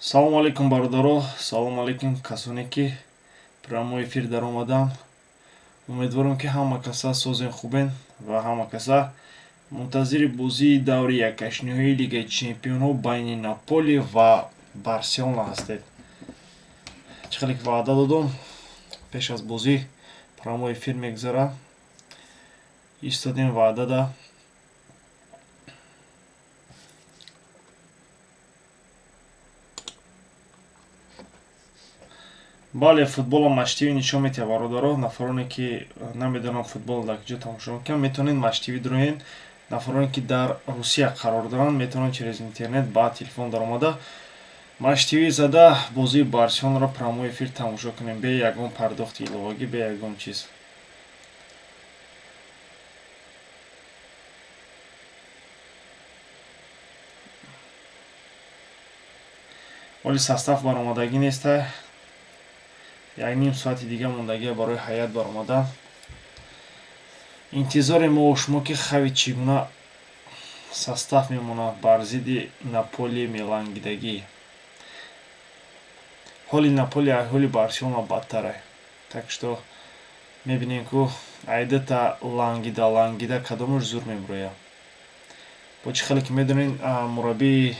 Салому алейкум, бародаро, салому алейкум, касоне ки прямой эфир даромаданд. Умедворам, ки ҳама каса созен, хубен ва ҳама каса мунтазири бозии даври якҳаштниҳоии Лигаи чемпионҳо байни Наполи ва Барселона ҳастед. Чӣ хеле ки ваъда додум, пеш аз бозӣ прямой эфир мегузарад. Истодем ваъдада. Бале, футболо Матч ТВ нишон медиҳад, бародаро. Нафароне ки намедонанд футбол дар куҷо тамошо мекунанд, метавонед Матч ТВ дуроед. Нафароне ки дар Русия қарор доранд, метавонанд через интернет ба телефон даромада, Матч ТВ зада, бозии Барселонаро прямой эфир тамошо кунем, бе ягон пардохти иловагӣ, бе ягон чиз. Ҳоли состав баромадагӣ неста, як ним соати дига мондагия барои ҳайат баромадан. Интизоре мо шумо, ки Хави чӣ гуна состав мемонад бар зидди Наполи. Мелангидагӣ ҳоли Наполи аз ҳоли Барселона бадтаре, так что мебинем, ку айдата лангида лангида кадомаш зур мебурояд. Бо чӣ хеле ки медонед, мураббии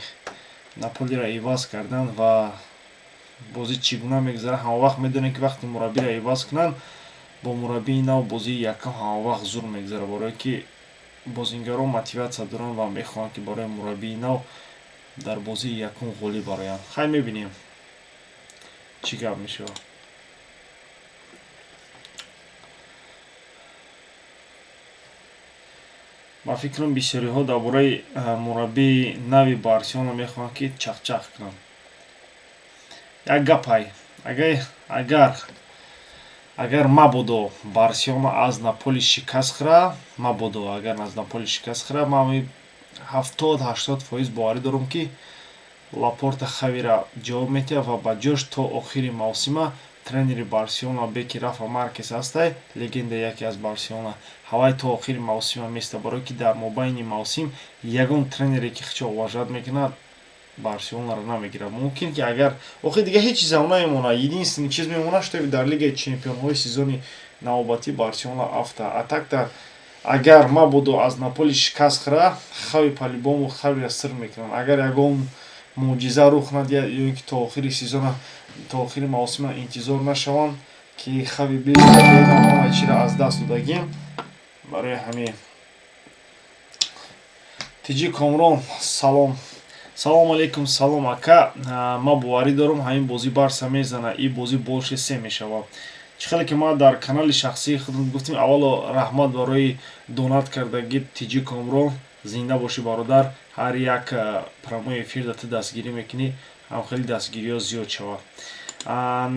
Наполиро иваз карданд ва бозӣ чӣ гуна мегузарад, ҳамавақт медонем, ки вақте мураббиро иваз кунанд, бо мураббии нав бозии якум ҳамавақт зур мегузарад, барое ки бозингарон мотиватсия доранд ва мехоҳанд, ки барои мураббии нав дар бозии якум ғолиб бароянд. Хай, мебинем, чӣ гап мешавад. Ба фикрам, бисёриҳо дар бораи мураббии нави Барселона мехоҳанд, ки чақчақ кунанд. Як гапай: агар мабодо Барселона аз Наполи шикаст хӯрад, мабодо агар аз Наполи шикаст хӯрад, ман 70-80% боварӣ дорам, ки Лапорта Хавира ҷавоб медиҳад ва ба ҷош то охири мавсима тренери Барселона, беки Рафа Маркес ҳастай, легенда яке аз Барселона, ҳавай то охири мавсима места, барое ки дар мобайни мавсим ягон тренере ки хичо уважать мекунад, Барселонаро намегирад. Мумкин ки агар охир дига ҳеҷ чизам намемонад, единственный чиз мемонад, что дар Лигаи чемпионҳои сезони навбатӣ Барселона афта. А так-то агар мабодо аз Наполи шикаст хӯрад, Хави по-любому Хавира сир мекунанд. Агар ягон мӯъҷиза рух надиҳад ё ин ки то охири сезона, то охири мавсима интизор нашаванд, ки Хави ҳамаи чиро аз даст додагим. Барои ҳамин, Тиҷи Комрон, салом, салому алейкум. Салом, ака. Ман боварӣ дорам, ҳамин бозӣ Барса мезана, ин бозӣ больше се мешавад. Чӣ хеле ки ман дар канали шахсии худам гуфтем, аввало раҳмат барои донат кардагӣ, Тиҷи Комрон, зинда бошӣ, бародар. Ҳар як прямой эфир да ту дастгирӣ мекунӣ, ҳам хеле дастгириҳо зиёд шавад.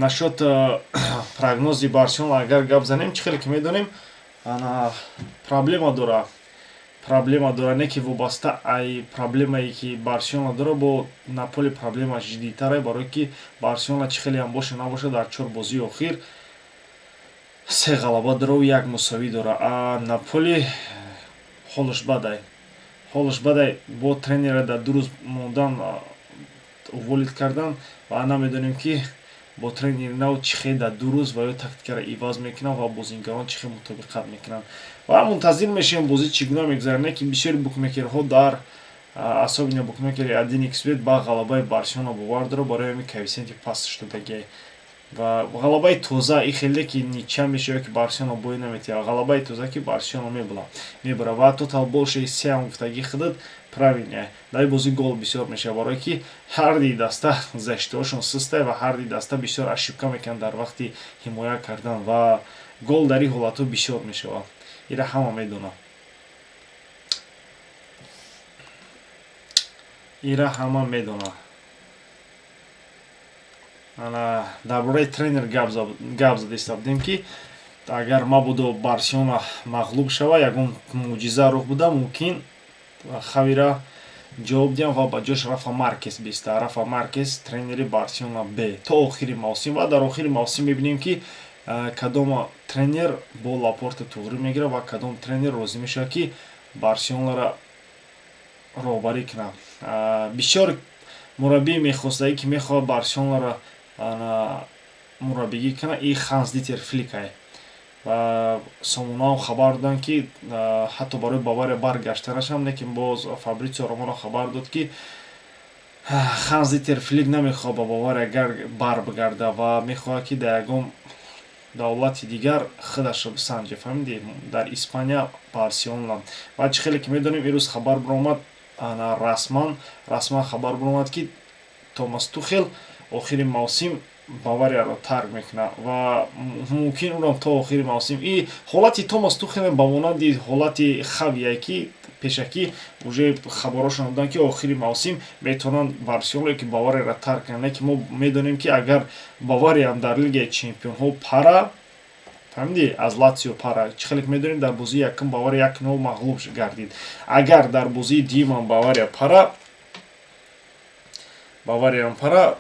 Насчёт прогнози Барселона агар гап занем, чӣ хеле ки медонем, проблема дорад, проблема дора, не ки вобаста ай проблемае ки Барселона дора, бо Наполи проблемаш ҷиддитаре, барое ки Барселона чӣ хелеам боша набоша, дар чор бозии охир се ғалаба дора, як мусовӣ дора. А Наполи ҳолаш бадай, ҳолаш бадай, бо тренера дар 2 рӯз мондан уволить кардан ва намедонем, ки бо тренери нав чӣ хел дар 2 рӯз ва ё тактикаро иваз мекунанд ва бозингарон чӣ хел мутобиқат мекунанд. Ва мунтазир мешавем, бозӣ чӣ гуна мегузарад. Не ки бисёри букмекерҳо, дар особенно букмекери 1xBet, ба ғалабаи Барселона бовар дорад, барои ҳамин коэффициенти пастш додагиай. Ва ғалабаи тоза и хеле ки ничья мешавад, ки Барселона бой наметиҳад, ғалабаи тоза, ки Барселона мебарад. Ва тотал больше сеам гуфтагӣ худат правильно. Дар бозӣ гол бисёр мешавад, барое ки ҳарди даста защитаҳошон сустай ва ҳарди даста бисёр ошибка мекунанд дар вақти ҳимоя кардан, ва гол дар ин ҳолатҳо бисёр мешавад. Ира ҳама медонад, ира ҳама медонад. Ана, дар бораи тренер гап зада будем, ки агар мабодо Барселона мағлуб шава, ягон мӯъҷиза рух буда, мумкин Хавира ҷавоб диҳам ва ба ҷош Рафа Маркес биста. Рафа Маркес, тренери Барселона б, то охири мавсим. Ва дар охири мавсим мебинем, ки кадом тренер бо Лапорта туғрӣ мегирад ва кадом тренер розӣ мешавад, ки Барселонара роҳбарӣ кунад. Бисёр Мураббии мехостагӣ, ки мехоҳад Барселонаро мураббигӣ кунад, и Ханс Дитер Фликай. Ва сомонаам хабар доданд, ки ҳатто барои Бавария баргаштанашам, лекин боз Фабритсио Романо хабар дод, ки Ханс Дитер Флик намехоҳад ба Бавария барбигарда ва мехоҳад, ки дар ягон давлати дигар худашро бисанҷа, фаҳмидӣ, дар Испания, Барселона. Ва чӣ хеле ки медонем, ирӯз хабар баромад, расман хабар баромад, ки Томас Тухел охири мавсим Баварияро тарк мекунад ва мумкин ӯрам то охири мавсим. И ҳолати Томас Тухел ба монанди ҳолати Хавие, ки пешакӣ уже хабарошон доданд, ки охири мавсим метавонанд Барселона ки Баварияро тарк кунанд. Лекин мо медонем, ки агар Бавариям дар Лигаи чемпионҳо пара, фаҳмидӣ, аз Латсио пара, чӣ хеле ки медонем, дар бозии якум Бавария 1-0 мағлуб гардид, агар дар бозии дуюмам Бавария пара, Бавариям пара,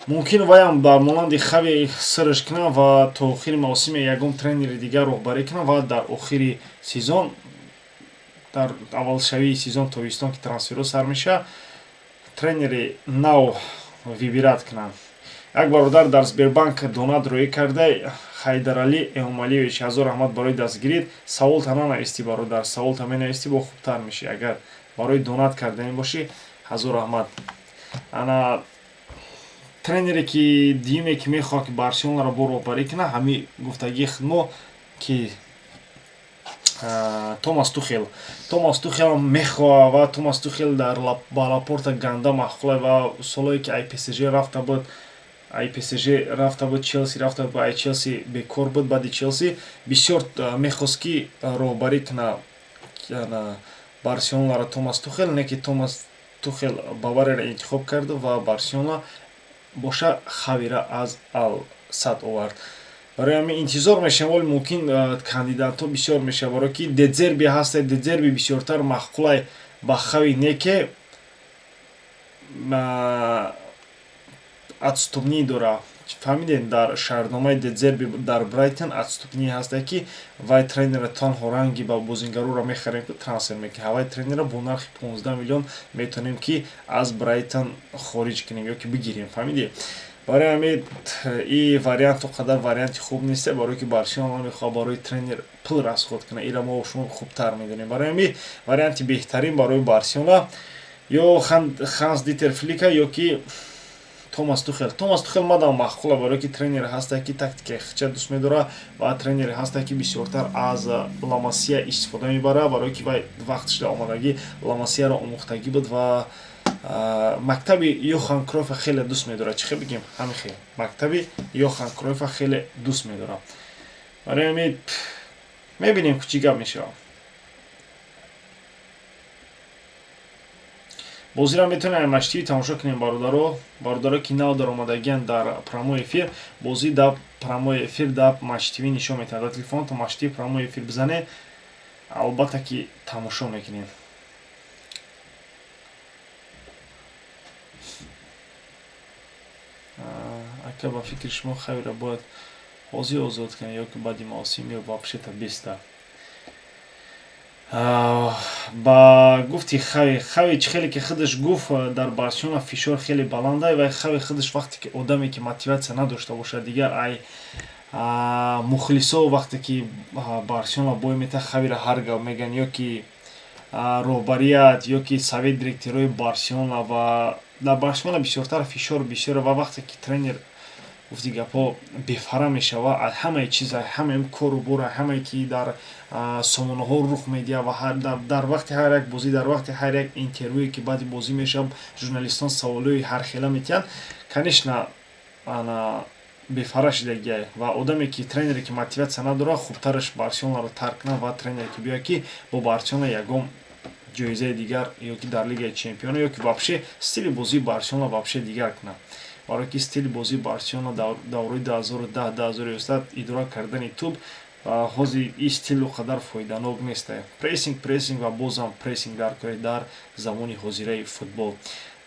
мумкин ваям ба монанди Хави сирш кунад ва то охири мавсиме ягон тренери дигар роҳбарӣ кунад ва дар охири сезон, дар аввалшавии сезон, тобистон, ки трансферҳо сар мешавад, тренери нав выбирать кунанд. Як бародар дар Сбербанк донат роӣ карда, Хайдаралӣ Эмомалиевич, ҳазор раҳмат барои дастгирит. Саволта нанавистӣ, бародар, саволта менавистӣ, бо хубтар мешӣ. Агар барои донат карданӣ бошӣ, ҳазор раҳмат. Ана тренере ки дуюме, ки мехоҳад, ки Барселонаро бо роҳбарӣ кунад, ҳамин гуфтагии мо, ки Томас Тухел. Томас Тухел мехоҳад ва Томас Тухел дар ба Лапорта ганда маъқула ва солое ки ай ПСЖ рафта буд, ай ПСЖ рафта буд, Челси рафта буд, ай Челси бекор буд, баъди Челси бисёр мехост, ки роҳбарӣ кунад Барселонаро Томас Тухел. Не ки Томас Тухел Баварияро интихоб карду ва Барселона боша Хавира аз Ал-Сад овард. Барои ҳамин интизор мешавем, вале мумкин кандидатҳо бисёр мешавад, барое ки Дедзерби ҳаста. Дедзерби бисёртар маъқулай ба Хави, не ке отступной дора, фаҳмидем, дар шаҳрномаи Дедзерби дар Брайтон отступной ҳаста, ки вай тренера танҳо ранги ба бозингароро мехарем, ки трансфер мекунем, вай тренера бо нархи 15 миллион метавонем, ки аз Брайтон хориҷ кунем ё ки бигирем, фаҳмидӣ. Барои ҳамин и вариант то қадар варианти хуб нест, барое ки Барселона мехоҳад барои тренер пул расход кунад. Ира мо шумо хубтар медонем. Барои ҳамин варианти беҳтарин барои Барселона ё Ханс Дитер Флика, ё ки Томас Тухел. Томас Тухел мадам маъқула, барое ки тренере ҳаста, ки тактикаи хича дӯст медорад ва тренере ҳаста, ки бисёртар аз Ла Масия истифода мебарад, барое ки вай вақтш дар омадагӣ Ла Масияро омӯхтагӣ буд ва мактаби Йохан Кройфа хеле дӯст медорад. Чӣ хел бигем, ҳамин хел мактаби Йохан Кройфа хеле дӯст медорад. Барои ҳамин мебинем, ки чӣ гап мешавад. Бозиро метавонем Матч ТВ тамошо кунем, бародаро. Бародаро, ки нав даромадагиянд дар прямой эфир, бозӣ дар прямой эфир дар Матч ТВ нишон метавад. Дар телефонто Матч ТВ прямой эфир бизане, албатта ки тамошо мекунем. Ака, ба фикри шумо, Хавиро бояд ҳозир озод кунем ё ки баъди мавсим ё вообще-то беста? Ба гуфти Хави, Хави чӣ хеле ки худаш гуфт, дар Барселона фишор хеле баланда ва Хави худаш вақте ки одаме ки мотиватсия надошта бошад, дигар ай мухлисо, вақте ки Барселона бой метаҳад, Хавиро ҳар гап мегӯянд, ё ки роҳбарият, ё ки совет директорҳои Барселона. Ва дар Барселона бисёртар фишор бисёр ва вақте ки тренер, гуфти гапҳо, бефара мешавад аз ҳамаи чиз, ҳамаи кору бор, ҳамае ки дар сомонаҳо рух медиҳад ва дар вақти ҳар як бозӣ, дар вақти ҳар як интервюе, ки баъди бозӣ мешавад, журналистон саволҳои ҳархела метиҳанд, конечно, ана бефара шидагиай. Ва одаме ки, тренере ки мотиватсия надорад, хубтараш Барселонаро тарк кунад ва тренере ки биёяд, ки бо Барселона ягон ҷоизаи дигар, ё ки дар Лигаи чемпионо, ё ки вообще стили бозии Барселона вообще дигар кунад, барое ки стили бозии Барселона давраи 2010, 2011 идора кардани тӯб, ҳозир ин стил о қадар фоиданок нест. Прессинг, прессинг ва бозам прессинг дар кори дар замони ҳозираи футбол.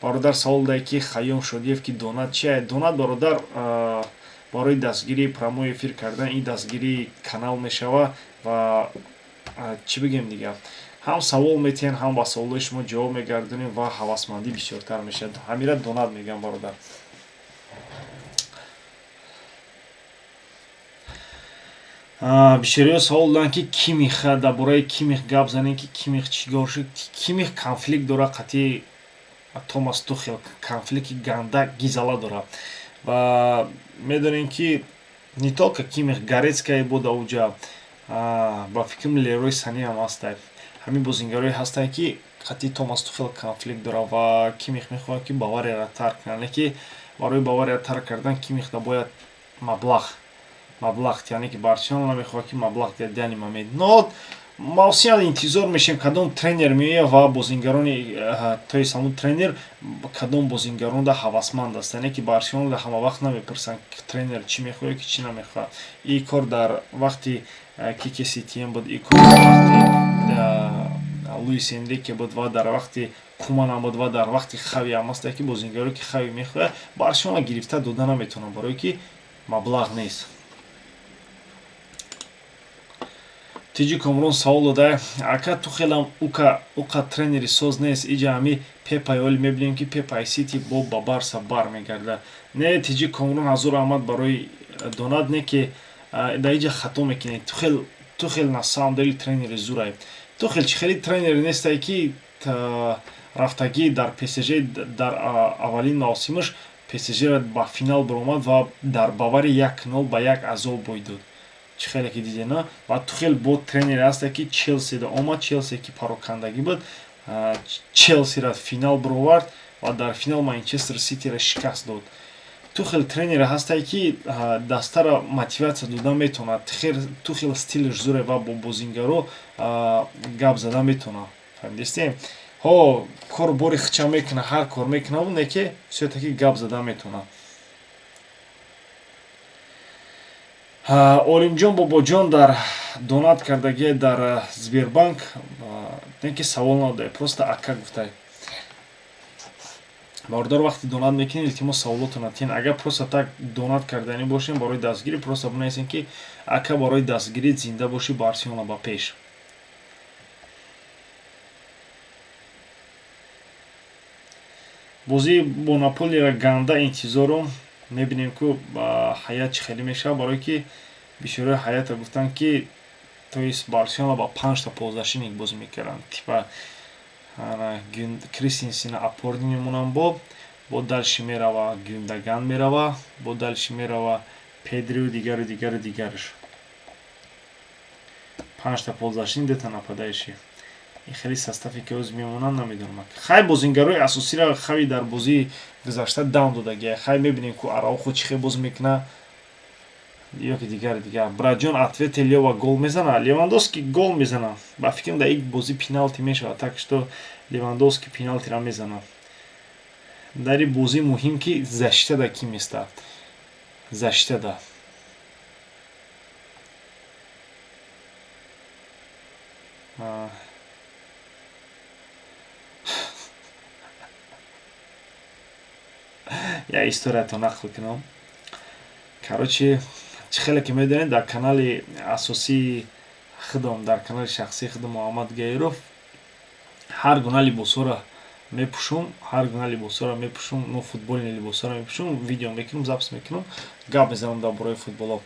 Бародар савол дае, ки Хайём Шодиев, ки донат чия? Донат, бародар, барои дастгирии прямой эфир кардан, ин дастгирии канал мешавад. Ва чӣ бигем дигар? Ҳам савол метиҳен, ҳам ба саволҳои шумо ҷавоб мегардонем ва ҳавасмандӣ бисёртар мешавад. Ҳамира донат мегӯям, бародар. Бисёриҳо савол доданд, ки Кимих, дар бораи Кимих гап занем, ки Кимих чӣ гор шуд. Кимих конфликт дорад қатъи Томас Тухел, конфликти ганда гизала дорад. Ва медонем, ки не только Кимих, Горецкае буда уҷа, ба фикрам, Лерой Сане ҳам ҳастай. Ҳамин бозингарое ҳастанд, ки қатъи Томас Тухел конфликт дорад ва Кимих мехоҳад, ки Баварияро тарк кунад. Леки барои Бавария тарк кардан Кимихда бояд маблағ, яъне ки Барселона намехоҳад, ки маблағ диҳад дани момент. Но мавсим интизор мешем, кадом тренер меояд ва бозингарони, то есть ҳамун тренер кадом бозингаронда ҳавасманд аст. Яъне ки Барселонада ҳама вақт намепурсанд, тренер чӣ мехоҳад ки чӣ намехоҳад. Ин кор дар вақти Кике Сетиен буд, ин кор дар вақти Луис Энрике буд ва дар вақти Куман буд ва дар вақти Хави ҳам аст, ки бозингаро ки Хави мехоҳад, Барселона гирифта дода наметавонад, барое ки маблағ нест. Тиҷи Комрон савол дода: ака, Тухелам уқа тренери соз нест, иҷа ҳами Пепай оли мебинем, ки Пепай Сити бо ба Барса бармегарда. Не, Тиҷи Комрон, ҳазор раҳмат барои донат, не ки дар иҷа хато мекунед. Тухел на самом деле тренери зурай. Тухел чӣ хеле тренери нестай, ки рафтагӣ дар ПСЖ дар аввалин мавсимаш ПСЖро ба финал баромад ва дар Бавария 1-0 ба як азоб бой дод, чӣ хеле ки дидем. Ва Тухел бо тренере ҳасте, ки Челсида омад, Челсе ки парокандагӣ буд, Челсиро финал баровард ва дар финал Манчестер Ситиро шикаст дод. Тухел тренере ҳасте, ки дастаро мотиватсия дода метавонад. Тухел стилаш зуре ва бо бозингаро гап зада метавонад, фаҳмидистем? Ҳо, кор бори хича мекунад, ҳар кор мекунад, не ки всё-таки гап зада метавонад. Олимҷон Бобоҷон дар донат кардагие дар Сбербанк, не ки савол надодае, просто ака гуфтай. Бародар, вақте донат мекунед, илтимос, саволотона тиҳен. Агар просто так донат карданӣ бошем барои дастгирӣ, просто бинависем, ки ака, барои дастгирӣ, зинда бошӣ, Барселона ба пеш. Бозии бо Наполиро ганда интизорум. Мебинем, ку ба ҳаят чӣ хеле мешавад, барое ки бисёриҳо ҳаята гуфтанд, ки то есть Барселона ба панҷта полузащитник бозӣ мекарданд, типа Кристенсена опорный мемонанд, бо дальше мерава Гюндаган, мерава бо дальше мерава Педриу, дигару, дигару, дигараш. Панҷта полузащитник, дета нападающий. Ин хеле составе ки ҳозир мемонанд, намедонам. Хай, бозингарои асосиро Хави дар бозии гузашта дам додагия. Хай, мебинем, ку Араухо чӣ хел бозӣ мекунад ё ки дигари дигар. Братҷон, ответе, Лева гол мезана? Левандовски гол мезана, ба фикрам, дар ик бозӣ пеналти мешавад, так что Левандовски пеналтиро мезана. Дар ин бозӣ муҳим, ки защитада кӣ местад, защитада. Як историято нақл кунам. Короче, чӣ хеле ки медонед, дар канали асосии худам, дар канали шахсии худам, Муҳаммад Гаиров, ҳар гуна либосҳоро мепӯшум, ҳар гуна либосҳоро мепӯшум, ну, футбольный либосҳоро мепӯшум, видео мекунам, запись мекунам, гап мезанам дар бораи футболо.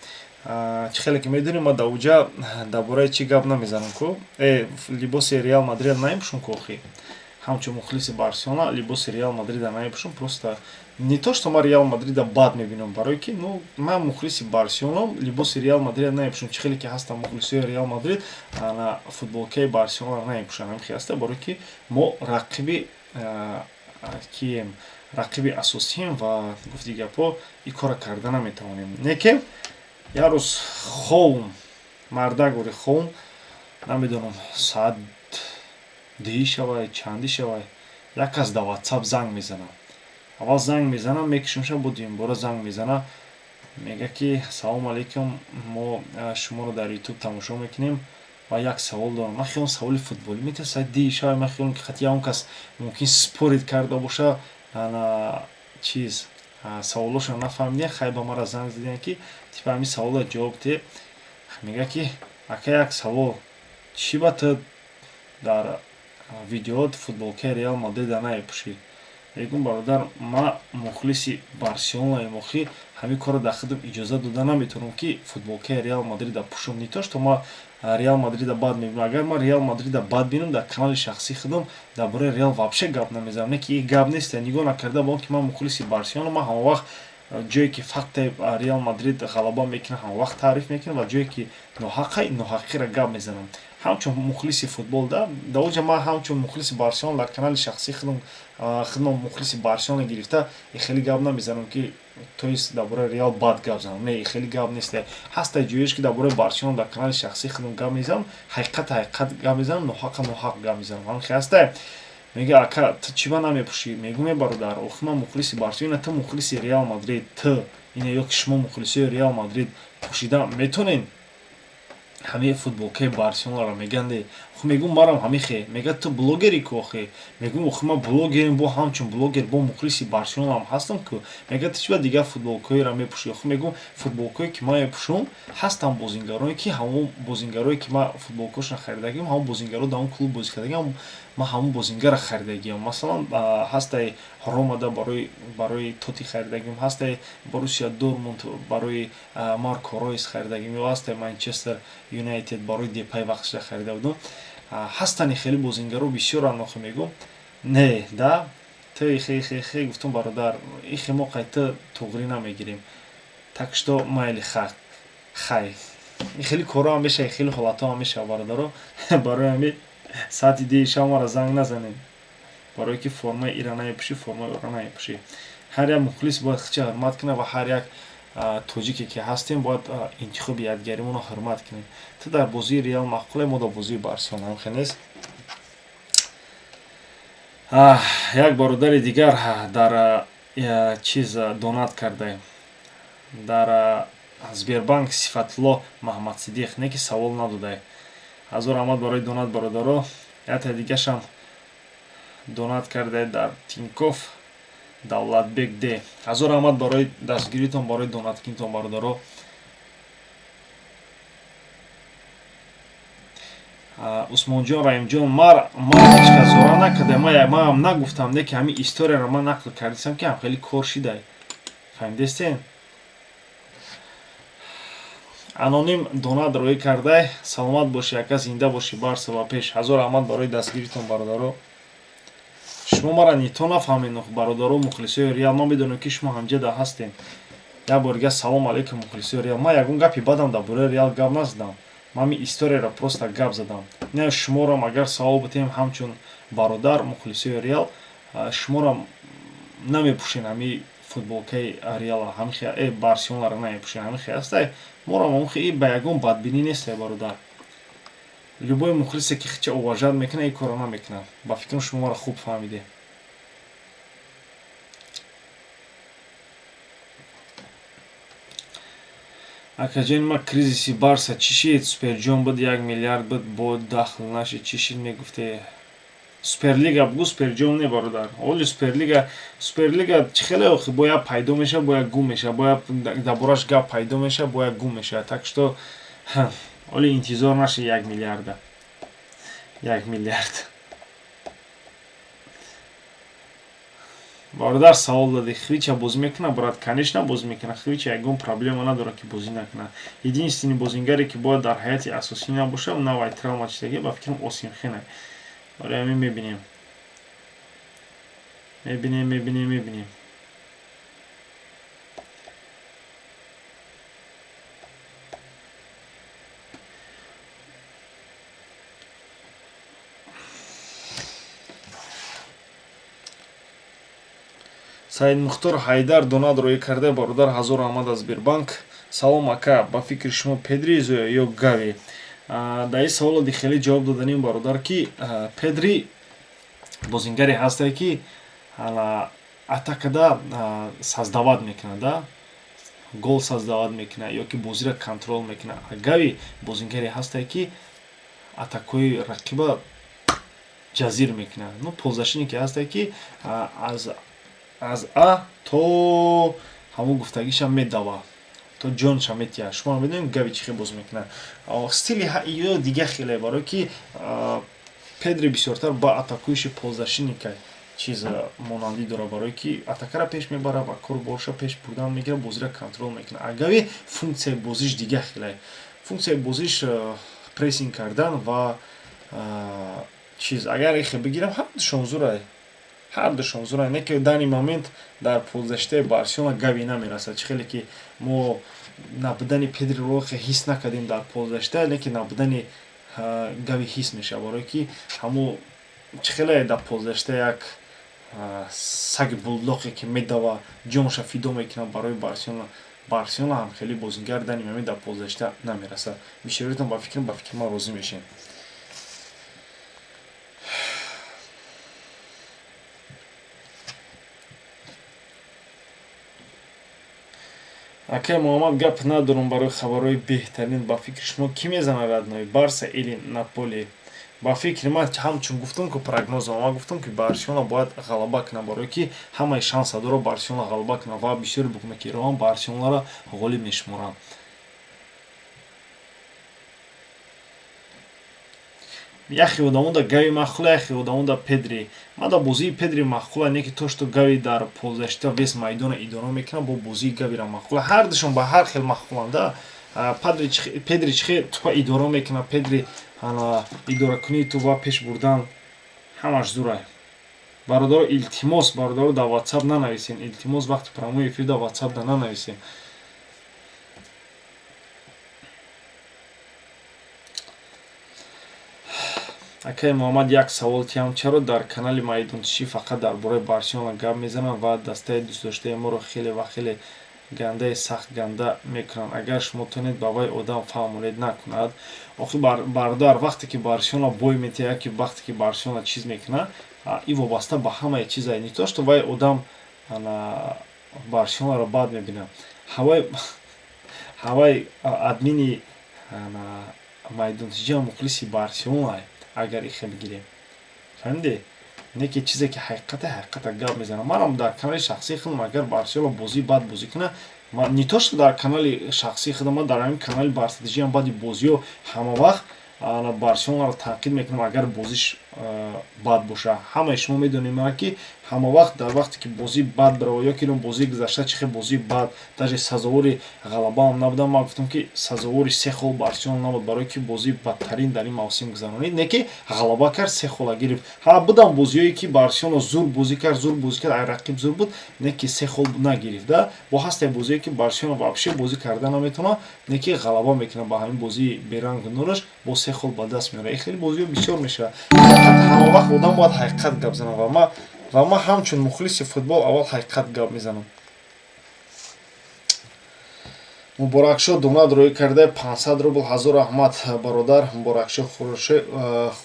Чӣ хеле ки медонем, ман дар уҷа дар бораи чӣ гап намезанам ку? Либоси Реал Мадрид намепӯшум ку охи. Ҳамчун мухлиси Барселона либоси Реал Мадрида намепӯшум. Просто не то что ман Реал Мадрида бад мебинам, барое ки, ну, ман мухлиси Барселонам, либоси Реал Мадрида намепӯшам. Чӣ хеле ки ҳастам мухлисои Реал Мадрид, ана футболкаи Барселонара намепӯшам, ҳамихел ҳаста, барое ки мо рақиби кием, рақиби асосием ва гуфти гапҳо ин корро карда наметавонем. Не ки як рӯз ховм, мардак бори ховм, намедонам, соат 2 шавай, чанди шавай, як кас дар Ватсап занг мезанад. Аввал занг мезанам, мекушамша, бо дуюмбора занг мезана, мега, ки салому алейкум, мо шуморо дар Ютуб тамошо мекунем ва як савол дорам. Ман хиёлам, саволи футболӣ метавон, соати 2 шавай, ман хиёлам, ки хати ягон кас мумкин спорить карда боша, ана чиз саволошро нафаҳмидем. Хай, ба мара занг задиям, ки типа ҳамин саволро ҷавоб диҳ. Мега, ки ака, як савол: чӣ ба ту Дар видеоот футболкаи Реал Мадрида намепӯшӣ? Мегӯм, бародар, ман мухлиси Барселонаем, охи ҳамин корро дар худам иҷозат дода наметавонам, ки футболкаи Реал Мадрида пӯшам. Не то что ман Реал Мадрида бад мебинам. Агар ман Реал Мадрида бад бинам, дар канали шахсии худам дар бораи Реал вообще гап намезанам. Не ки гап нест, нигоҳ накарда ба он ки ман мухлиси Барселона, ман ҳамавақт ҷое ки факте Реал Мадрид ғалаба мекунад, ҳамавақт таъриф мекунам, ва ҷое ки ноҳаққа, ноҳаққиро гап мезанам. Ҳамчун мухлиси футбол да дар оҷа ман ҳамчун мухлиси Барселона дар канали шахсии худам худам мухлиси Барселона гирифта хеле гап намезанам, ки то есть дар бораи Реал бад гап занам. Не, хеле гап нест. Ҳаста ҷоеш ки дар бораи Барселона дар канали шахсии худам гап мезанам, ҳақиқат ҳақиқат гап мезанам, ноҳаққа ноҳақ гап мезанам. Ҳамин хел ҳаста. Мега, ака, ту чӣ ба намепӯшӣ? Мегӯм, е бародар, охи ман мухлиси Барселона, ту мухлиси Реал Мадрид, ту ина ё ки шумо мухлисои Реал Мадрид пӯшида метонен ҳамаи футболкаи Барселонаро? Меганде, охи мегӯм, марам ҳамихе. Мега, ту блогери ку охи. Мегӯм, охи ман блогерем, бо ҳамчун блогер бо мухлиси Барселонаам ҳастам ку. Мега, ту чӣ ба дигар футболкаҳоеро мепӯшӣ? Охи мегӯм, футболкое ки ман мепӯшам, ҳастам бозингарое ки ҳамон бозингарое ки ман футболкаҳошон харидагиам, ҳамон бозингаро дар он клуб бозӣ кардагиам, ман ҳамон бозингарро харидагиам. Масалан, ҳастаи Ромада барои Тоти харидагиам, ҳастаи Боруссия Дортмунд барои Марко Ройс харидагиам, ё ҳастаи Манчестер Юнайтед барои Депай вақтша харида будам. Ҳастани хеле бозингаро бисёранд. Охи мегӯм, не да ту хе хе хе. Гуфтум, бародар, ихе мо қайта туғрӣ намегирем, так что майли, хай, хеле корҳо ҳам мешава, хеле ҳолатҳо ҳам мешава, бародаро. Барои ҳамин саати 2-и шаб маро занг назанед, барое ки формаи ира намепӯшӣ, формаи ора намепӯшӣ. Ҳар як мухлис бояд худша ҳурмат кунад ва ҳар як тоҷике ки ҳастем, бояд интихоби якдигаримонро ҳурмат кунем. Ту дар бозии Реал маъқуле, мо дар бозии Барселона, ҳамхел нест? Як бародари дигар дар чиз донат кардаем дар Сбербанк, Сифатулло Маҳамадсидиқ, не ки савол надодай. Ҳазор раҳмат барои донат, бародаро. Якта дигашам донат карда дар Тинькофф, Давлатбек Д. Ҳазор раҳмат барои дастгиритон, барои донаткинтон, бародаро. Усмонҷон Раҳимҷон, мар ман ҳеч кас зора накарда, маам нагуфтам, не ки ҳамин историяро ман нақл кардисам, ки ҳам хеле кор шидай, фаҳмидестен? Аноним донат роӣ кардай. Саломат бошӣ, ака, зинда бошӣ, Барса ба пеш. Ҳазор раҳмат барои дастгиритон, бародаро. Шумо мара нито нафаҳмед, бародаро, мухлисои Реал. Ман медонам, ки шумо ҳамҷада ҳастем. Як бор дига салом алейкум, мухлисои Реал. Ман ягон гапи бадам дар бораи Реал гап назадам, ман ҳамин историяро просто гап задам. Не, шуморам агар савол битем, ҳамчун бародар, мухлисои Реал, шуморам намепӯшен ҳамин футболкаи Реала, ҳамин Барселонаро намепӯшен, ҳамин хел ҳастай? Морам ҳамин ба ягон бадбинӣ нестай, бародар. Любой мухлисе ки хича уважать мекунад, ин корро намекунад. Ба фикрам, шумо маро хуб фаҳмиде. Акаҷони ма, кризиси Барса чӣ шид? Суперҷом буд, 1 миллиард буд, бо дахл нашид, чӣ шид мегуфте? Суперлига бугӯ, суперҷом не, бародар. Оли суперлига, суперлига чӣ хеле охи, бояд пайдо мешавад, бояд гум мешавад, бояд дар бораш гап пайдо мешавад, бояд гум мешавад. Так что оли интизор нашед 1 миллиарда, 1 миллиард. Бародар, савол дадӣ, Хвича бозӣ мекунад? Брат, конечно, бозӣ мекунад. Хвича ягон проблема надорад, ки бозӣ накунад. Единственный бозингаре, ки бояд дар ҳайати асосӣ набошад, навай травма чизаги, ба фикрам, Осимхене. Барои ҳамин мебинем, мебинем, мебинем, мебинем. Саидмухтор Ҳайдар донат роӣ карда, бародар. Ҳазор раҳмат аз Сбербанк. Салом, ака, ба фикри шумо Педри ё Гави? Дар ин саволо хеле ҷавоб доданем, бародар, ки Педри бозингаре ҳастае, ки атакада создавать мекунад, гол создавать мекунад ё ки бозиро контроль мекунад. Гави бозингаре ҳастае, ки атакҳои рақиба ҷазир мекунад, ну, полузащитнике ҳастае, ки аз а то ҳамон гуфтагиша медава, то ҷонша метиҳад. Шумо медонед, Гави чӣ хел бозӣ мекунад, стили ё дига хеле, барое ки Педри бисёртар ба атакующий полузащитника чиз монандӣ дорад, барое ки атакара пеш мебарад ва кору борша пеш бурдан мегирад, бозиро контрол мекунад. А Гави функсияи бозиш дига хеле, функсияи бозиш прессинг кардан ва чиз. Агар ихе бигирам, ҳардушон зурай, ҳардушон зурай, не ки данный момент дар полузащитаи Барселона Гави намерасад. Чӣ хеле ки мо набудани Педриро ҳис накардем дар полузащита, не ки набудани Гави ҳис мешавад, барое ки ҳамо чӣ хеле дар полузащита як саги булдоқе ки медава, ҷонша фидо мекунад барои Барселона. Барселона ҳам хеле бозингар данный момент дар полузащита намерасад. Бисёритон ба фикри ман розӣ мешем. Акай Муҳаммад, гап надорам барои хабарҳои беҳтарин. Ба фикри шумо, кӣ мезанад, родной, Барса или Наполи? Ба фикри ман, ҳамчун гуфтам ку, прогнозам, ман гуфтам, ки Барселона бояд ғалаба кунад, барое ки ҳамаи шанса дорад Барселона ғалаба кунад ва бисёри букмекерҳоам Барселонаро ғолиб мешуморанд. Яхе одамода Гави маъқула, яхе одамода Педри. Ман дар бозии Педри маъқула, не ки то что Гави дар полузащита весь майдона идора мекунад, бо бозии Гавира маъқула. Ҳардушон ба ҳар хел маъқуланда. Педри чӣ хел тупа идора мекунад, Педри идоракунии тупа пеш бурдан, ҳамаш зурай. Бародаро, илтимос, бародаро, дар Ватсап нанависен, илтимос, вақти прямой эфир дар Ватсап да нанависен. Акай Муҳаммад, як савол тиҳам: чаро дар канали Майдонтишӣ фақат дар бораи Барселона гап мезананд ва дастаи дӯстдоштаи моро хеле ва хеле гандаи сахт ганда мекунанд? Агар шумо тонед, ба вай одам фаҳмонед, накунад. Охи, бародар, вақте ки Барселона бой метиҳад, ки вақте ки Барселона чиз мекунад, ин вобаста ба ҳамаи чиза, не то что вай одам Барселонаро бад мебинад. Ҳавай админи Майдонтиҷиам мухлиси Барселона, агар ихе бигирем, фаҳмидӣ? Не ки чизе ки ҳақиқате, ҳақиқата гап мезанам. Манам дар канали шахсии худам, агар Барселона бозии бад бозӣ кунад, не то что дар канали шахсии худам, ман дар ҳамин канали Барсатиҷиам баъди бозиҳо ҳама вақт Барселонаро танқид мекунам, агар бозиш бад боша. Ҳамаи шумо медонем, ки ҳама вақт дар вақте ки бозӣ бад барава, ё ки бозии гузашта чӣ хел бозии бад, даже сазовори ғалабаам набудам, ман гуфтам, ки сазовори се хол Барселона набуд, барое ки бозии бадтарин дар ин мавсим гузаронид, не ки ғалаба кард, се хола гирифт. Ҳа, будам бозиҳое ки Барселона зур бозӣ кард, зур бозӣ кард, ай рақиб зур буд, не ки се хол нагирифт. Да, бо ҳастае бозие ки Барселона вообще бозӣ карда наметавонад, не ки ғалаба мекунад, ба ҳамин бозии берангу нураш бо се хол ба даст меорад. Ин хеле бозиҳо бисёр мешавад. Ҳама вақт одам бояд ҳақиқат гап занад ва ман ҳамчун мухлиси футбол аввал ҳақиқат гап мезанам. Муборакшо донат рӯй карда 500 рубл, ҳазор раҳмат, бародар Муборакшо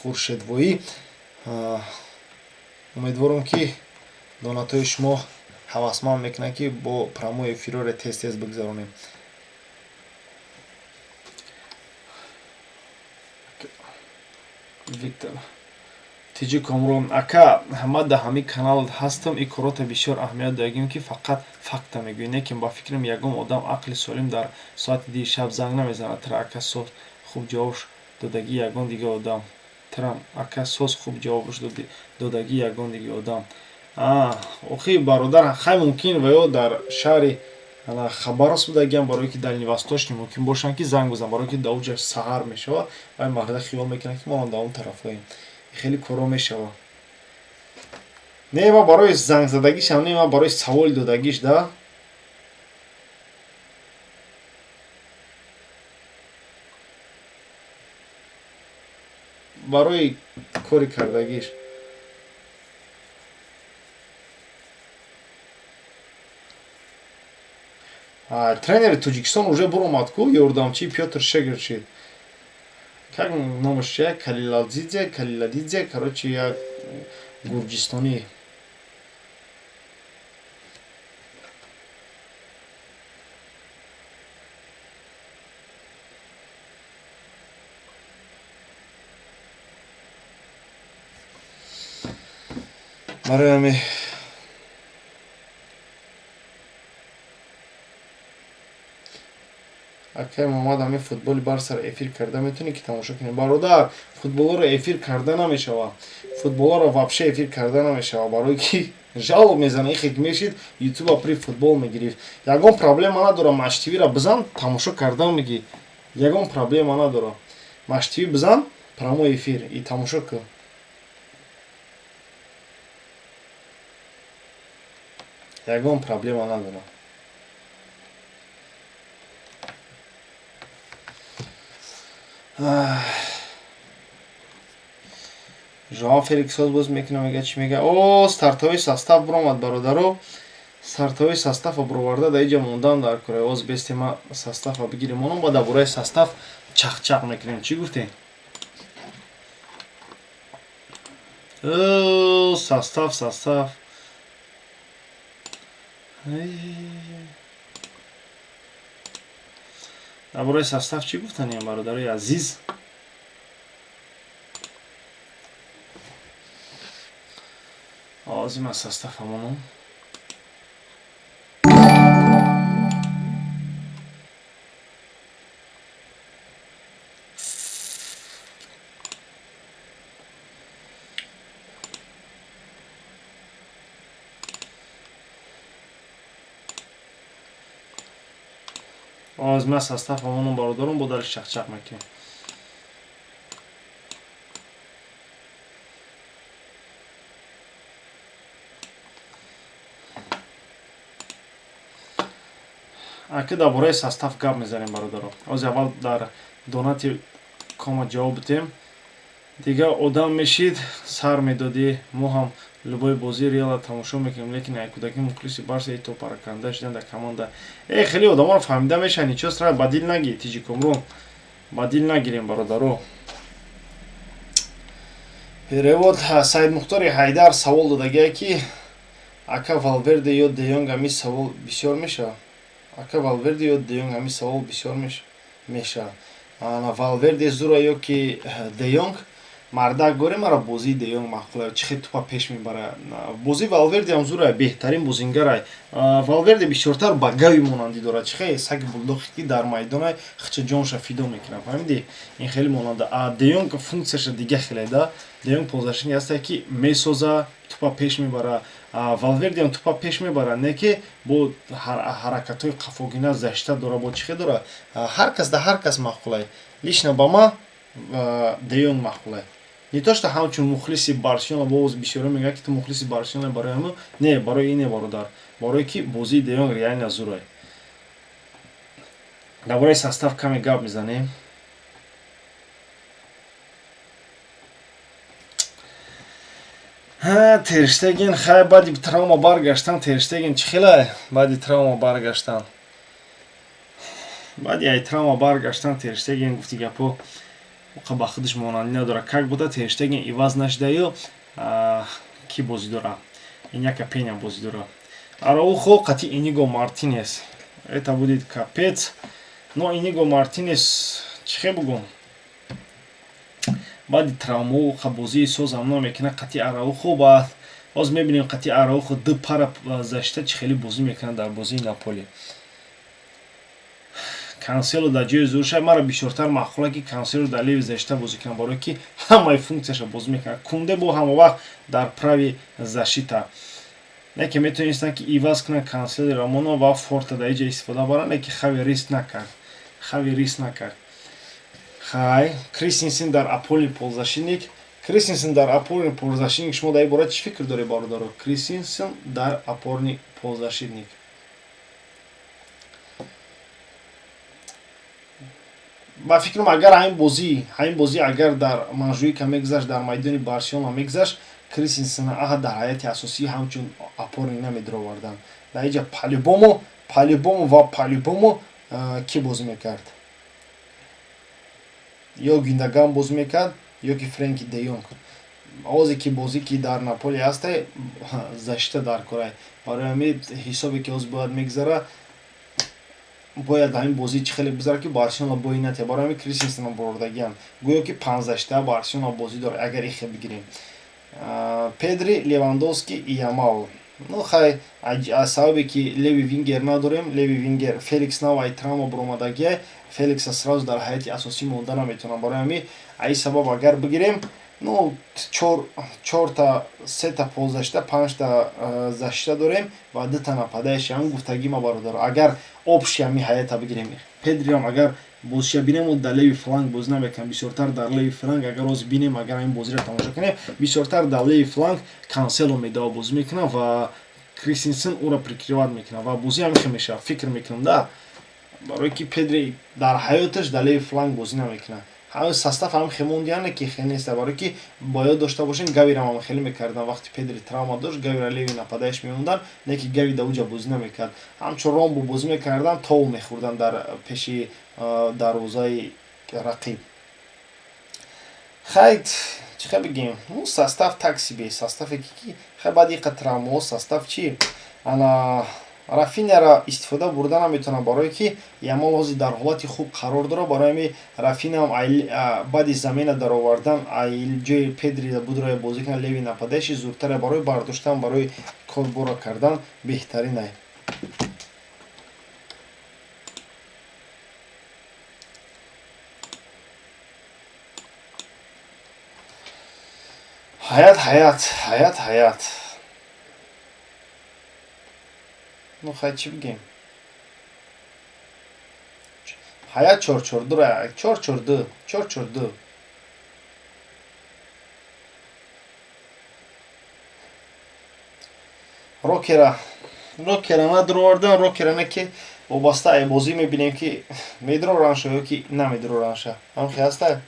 Хуршедвоӣ. Умедворам, ки донатҳои шумо ҳавасманд мекунад, ки бо прямой эфирҳоро тез тез бигзаронем. Виктор Тиҷи Комрон: ака, ман дар ҳамин канал ҳастам, ин корота бисёр аҳамият додагим, ки фақат факта мегӯӣ. Лекин ба фикрам, ягон одам ақли солим дар соати дии шаб занг намезанад. Тра ака, соз хуб ҷавобш додагӣ ягон дига одам. Трам ака, соз хуб ҷавобш додагӣ ягон дига одам. Охи, бародар, хай, мумкин ва ё дар шаҳри Хабаровск будагиам, барое ки Дальневосточный мумкин бошанд, ки занг бизананд, барое ки дар уҷа саҳар мешавад. Вай марда хиёл мекунад, ки мо дар он тарафҳоем. Хеле корҳо мешавад. Не, ма барои зангзадагишам не, ма барои саволи додагиш да. Барои кори кардагиш. Тренери Тоҷикистон уже буромад ку, ёрдамчии Пётр Шегер шид. Как номаш чия? Калиладзидзе, Калиладидзе, короче, як гурҷистонӣ. Барои ҳамин Акай Муҳаммад, ҳамин футболи Барсаро эфир карда метавонӣ, ки тамошо кунем? Бародар, футболҳоро эфир карда намешавад, футболҳоро вообще эфир карда намешавад, барое ки жалоб мезана. Ихе ки мешид, Ютуба при футбол мегирифт. Ягон проблема надорам, Матч ТВра бизан, тамошо кардан мегӣ, ягон проблема надорам. Матч ТВ бизан, прямой эфир и тамошо кун, ягон проблема надорам. Жоао Феликс соз боз мекунам, мега, чӣ мега? О, стартовый состав биромад, бародаро. Стартовый состава бироварда, дар иҷа мондан дар кора. Оз бесте, ма состава бигирем, онам ба дар бораи состав чақчақ мекунем. Чӣ гуфтем? Состав. Дар бораи состав чӣ гуфтанем, бародарои азиз? Ҳозир ман состав ҳамонам. Ҳозир ман состав ҳамонам, бародарон, бо дарш чақчақ мекунем. Ака, дар бораи состав гап мезанем, бародаро. Ҳозир аввал дар донати кома ҷавоб бидем. Дигар одам мешид, сар медодӣ. Мо ҳам любой бозии Реала тамошо мекунем, лекин ай кӯдаки мухлиси Барса то параканда шидан дар команда. Э, хеле одаморо фаҳмида мешавад, ничего страшного, ба дил нагир, тиҷи Комрон, ба дил нагирем, бародаро. Перевод. Саидмухтори Ҳайдар савол додагие, ки ака, Валверде ё Де Йонг? Ҳамин савол бисёр мешавад. Ака, Валверде ё Де Йонг? Ҳамин савол бисёр мешавад. Валверде зура ё ки Де Йонг? Мардак горе, мара бозии Де Йонг маъқул, чӣ хел тупа пеш мебара. Бозии Валверде ҳам зура, беҳтарин бозингарай. Валверде бисёртар ба Гави монандӣ дорад, чӣ хел саги булдохе ки дар майдонай хича ҷонша фидо мекунад, фаҳмидӣ? Ин хеле монанда. А Де Йонг функсияша дига хеле да. Де Йонг полузащитник ҳасте, ки месоза, тупа пеш мебара. Валверде ҳам тупа пеш мебара, не ки бо ҳаракатҳои қафогина защита дора, бо чӣ хел дора. Ҳар кас да ҳар кас маъқулай. Лично ба ма Де Йонг маъқулай, не то что ҳамчун мухлиси Барселона. Боз бисёро мегӯяд, ки ту мухлиси Барселона, барои ҳамн. Не, барои ин не, бародар, барое ки бозии Де Йонг реально зурай. Дар бораи состав каме гап мезанем. Тер Штеген хай, баъди травма баргаштан. Тер Штеген чӣ хелай баъди травма баргаштан? Баъди ай травма баргаштан Тер Штеген, гуфти гапо, оқа ба худаш монандӣ надорад. Как буда Тер Штеген иваз нашудаю, кӣ бозӣ дора? Иняка Пеня бозӣ дора. Араухо қати Иниго Мартинес, это будет капец. Но Иниго Мартинес, чӣ хел бугум, баъди травмао бозии созам намекунад қати Араухо. Баъд ҳозир мебинем, қати Араухо ду пара защита чӣ хеле бозӣ мекунад дар бозии Наполи. Кансело дар ҷои зурша. Мара бисёртар маъқула, ки Кансело дар левый защита бозӣ кунад, барое ки ҳамаи функсияша бозӣ мекунад. Кунде бо ҳама вақт дар правый защита. Не ки метавонистанд, ки иваз кунанд Кансело Рамоно ва Форта дар иҷа истифода баранд, не ки Хави риск накард, Хави риск накард. Хай, Кристенсен дар опорный полузащитник. Кристенсен дар опорный полузащитник, шумо дар ин бора чӣ фикр доред, бародаро? Кристенсен дар опорный полузащитник. Ба фикрам, агар ҳамин бозӣ агар дар Монжуика мегузашт, дар майдони Барселона мегузашт, Кристенсена аҳа дар ҳайати асосӣ ҳамчун опорный намедироварданд. Дар иҷа по-любому, по-любому ва по-любому кӣ бозӣ мекард? Ё Гюндоган бозӣ мекард, ё ки Френки де Йонг. Озе ки бозӣ ки дар Наполи ҳастай, защита дар корай. Барои ҳамин ҳисобе ки ҳозир бояд мегузара, бояд ҳамин бозӣ чӣ хеле бигзарад, ки Барселона бой натия. Барои ҳамин Кристенсена бурдагиам. Гӯё ки панздаштаа Барселона бозӣ дорад, агар ихе бигирем. Педри, Левандовски, Ямал. Ну хай, аз сабабе ки левый вингер надорем, левый вингер Феликс нав ай травма буромадагия, Феликса сразу дар ҳайати асосӣ монда наметавонам. Барои ҳамин, аи сабаб агар бигирем, ну, чорта, сета полузащита, панҷта защита дорем ва дута нападающий. Ҳамн гуфтагӣ ма, бародаро, агар общий ҳами ҳаята бигирем, Педрирам агар бозиша бинем, дар левый фланг бозӣ намекунам, бисёртар дар левый фланг. Агар ҳозир бинем, агар ҳамин бозиро тамошо кунем, бисёртар дар левый фланг Кансело медава бозӣ мекунад ва Кристенсен ӯро прикрывать мекунад ва бозӣ ҳамин хел мешавад, фикр мекунам да, барое ки Педри дар ҳаёташ дар левый фланг бозӣ намекунад. Ҳамин состав ҳам хемондиане ки хеле неста, барое ки бо ёд дошта бошем, Гавирам ҳам хеле мекардан. Вақти Педри травма дошт, Гавира левый нападающий мемондан, не ки Гави да уҷа бозӣ намекард, ҳамчун ромбо бозӣ мекардан, тов мехӯрдан дар пеши дарвозаи рақиб. Хай, чӣ хел бигем, ну, состав так себе, составе ки хай баъди иқа травмаҳо состав чи ана Рафиняра истифода бурда наметавонам, барое ки Ямол ҳозир дар ҳолати хуб қарор дорад. Барои ҳамин Рафинаам баъди замена даровардан, ҷои Педри будро бозӣ кунад, левый нападающий зудтаре барои бардоштан, барои корбора кардан беҳтаринай. Ҳаят, ҳаят, ҳаят, ҳаят. Ну хай, чӣ бигем, ҳаят 4-4-2, 4-4-2, 4-4-2. Рокера надуровардан, Рокера не ки вобаста ай бозӣ мебинем, ки медуроранша ё ки намедуроранша. Ҳамхе ҳастай.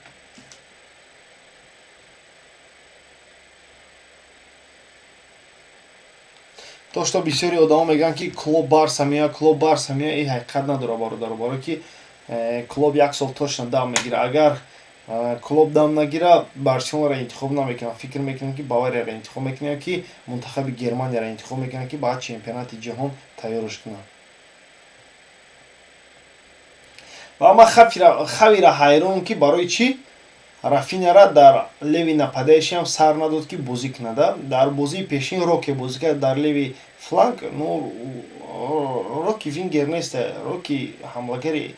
То что бисёри одамо мегӯянд, ки Клоп Барса меояд, Клоп Барса меояд, ин ҳақиқат надорад, бародаро, барое ки Клоп як сол точно дам мегирад. Агар Клоп дам нагира, Барселонаро интихоб намекунад. Фикр мекунам, ки Баварияро интихоб мекунад, ки мунтахаби Германияро интихоб мекунад, ки баъд чемпионати ҷаҳон тайёрш кунад. Ва ман Хавира ҳайронам, ки барои чӣ Рафиняра дар левый нападающий ам сар надод, ки бозӣ кунада. Дар бозии пешин Роке бозӣ кард дар левый фланг. Ну, Роки вингер нест, Роки ҳамлагари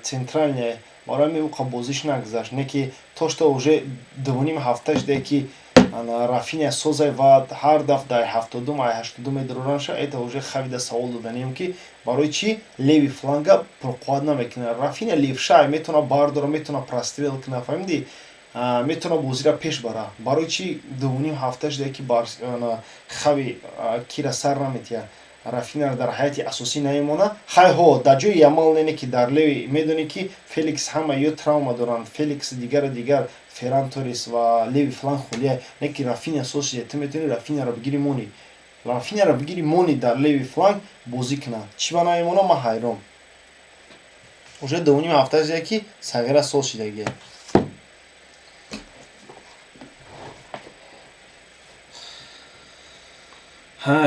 центральный, барои ҳамин ӯ бозиш нагузашт. Не ки то что уже дувним ҳафта шуда, ки Рафиня созай ва ҳар дафъ дар 70-ум, ай 80-ум медуроранша. Это уже Хавида савол доданем, ки барои чӣ левый фланга пурқувват намекунад. Рафиня левша, метавона бардора, метавона прострел кунад, фаҳмидӣ, метавона бозиро пеш бара. Барои чӣ дувним ҳафта шуда, ки Хави кира сар наметиҳад, Рафинаро дар ҳайати асосӣ намемонад? Хайҳо, дар ҷои Ямал нене ки дар левый медонӣ, ки Феликс ҳама ё травма доранд, Феликс, дигару дигар, Ферран Торрес, ва левый фланг холия. Не ки Рафиня соз шуда, ту метавонӣ Рафиняро бигири мони, Рафиняро бигири мони, дар левый фланг бозӣ кунад. Чӣ ба намемонад, ман ҳайрон. Уже дувним ҳафта шуда, ки сағира соз шудагия.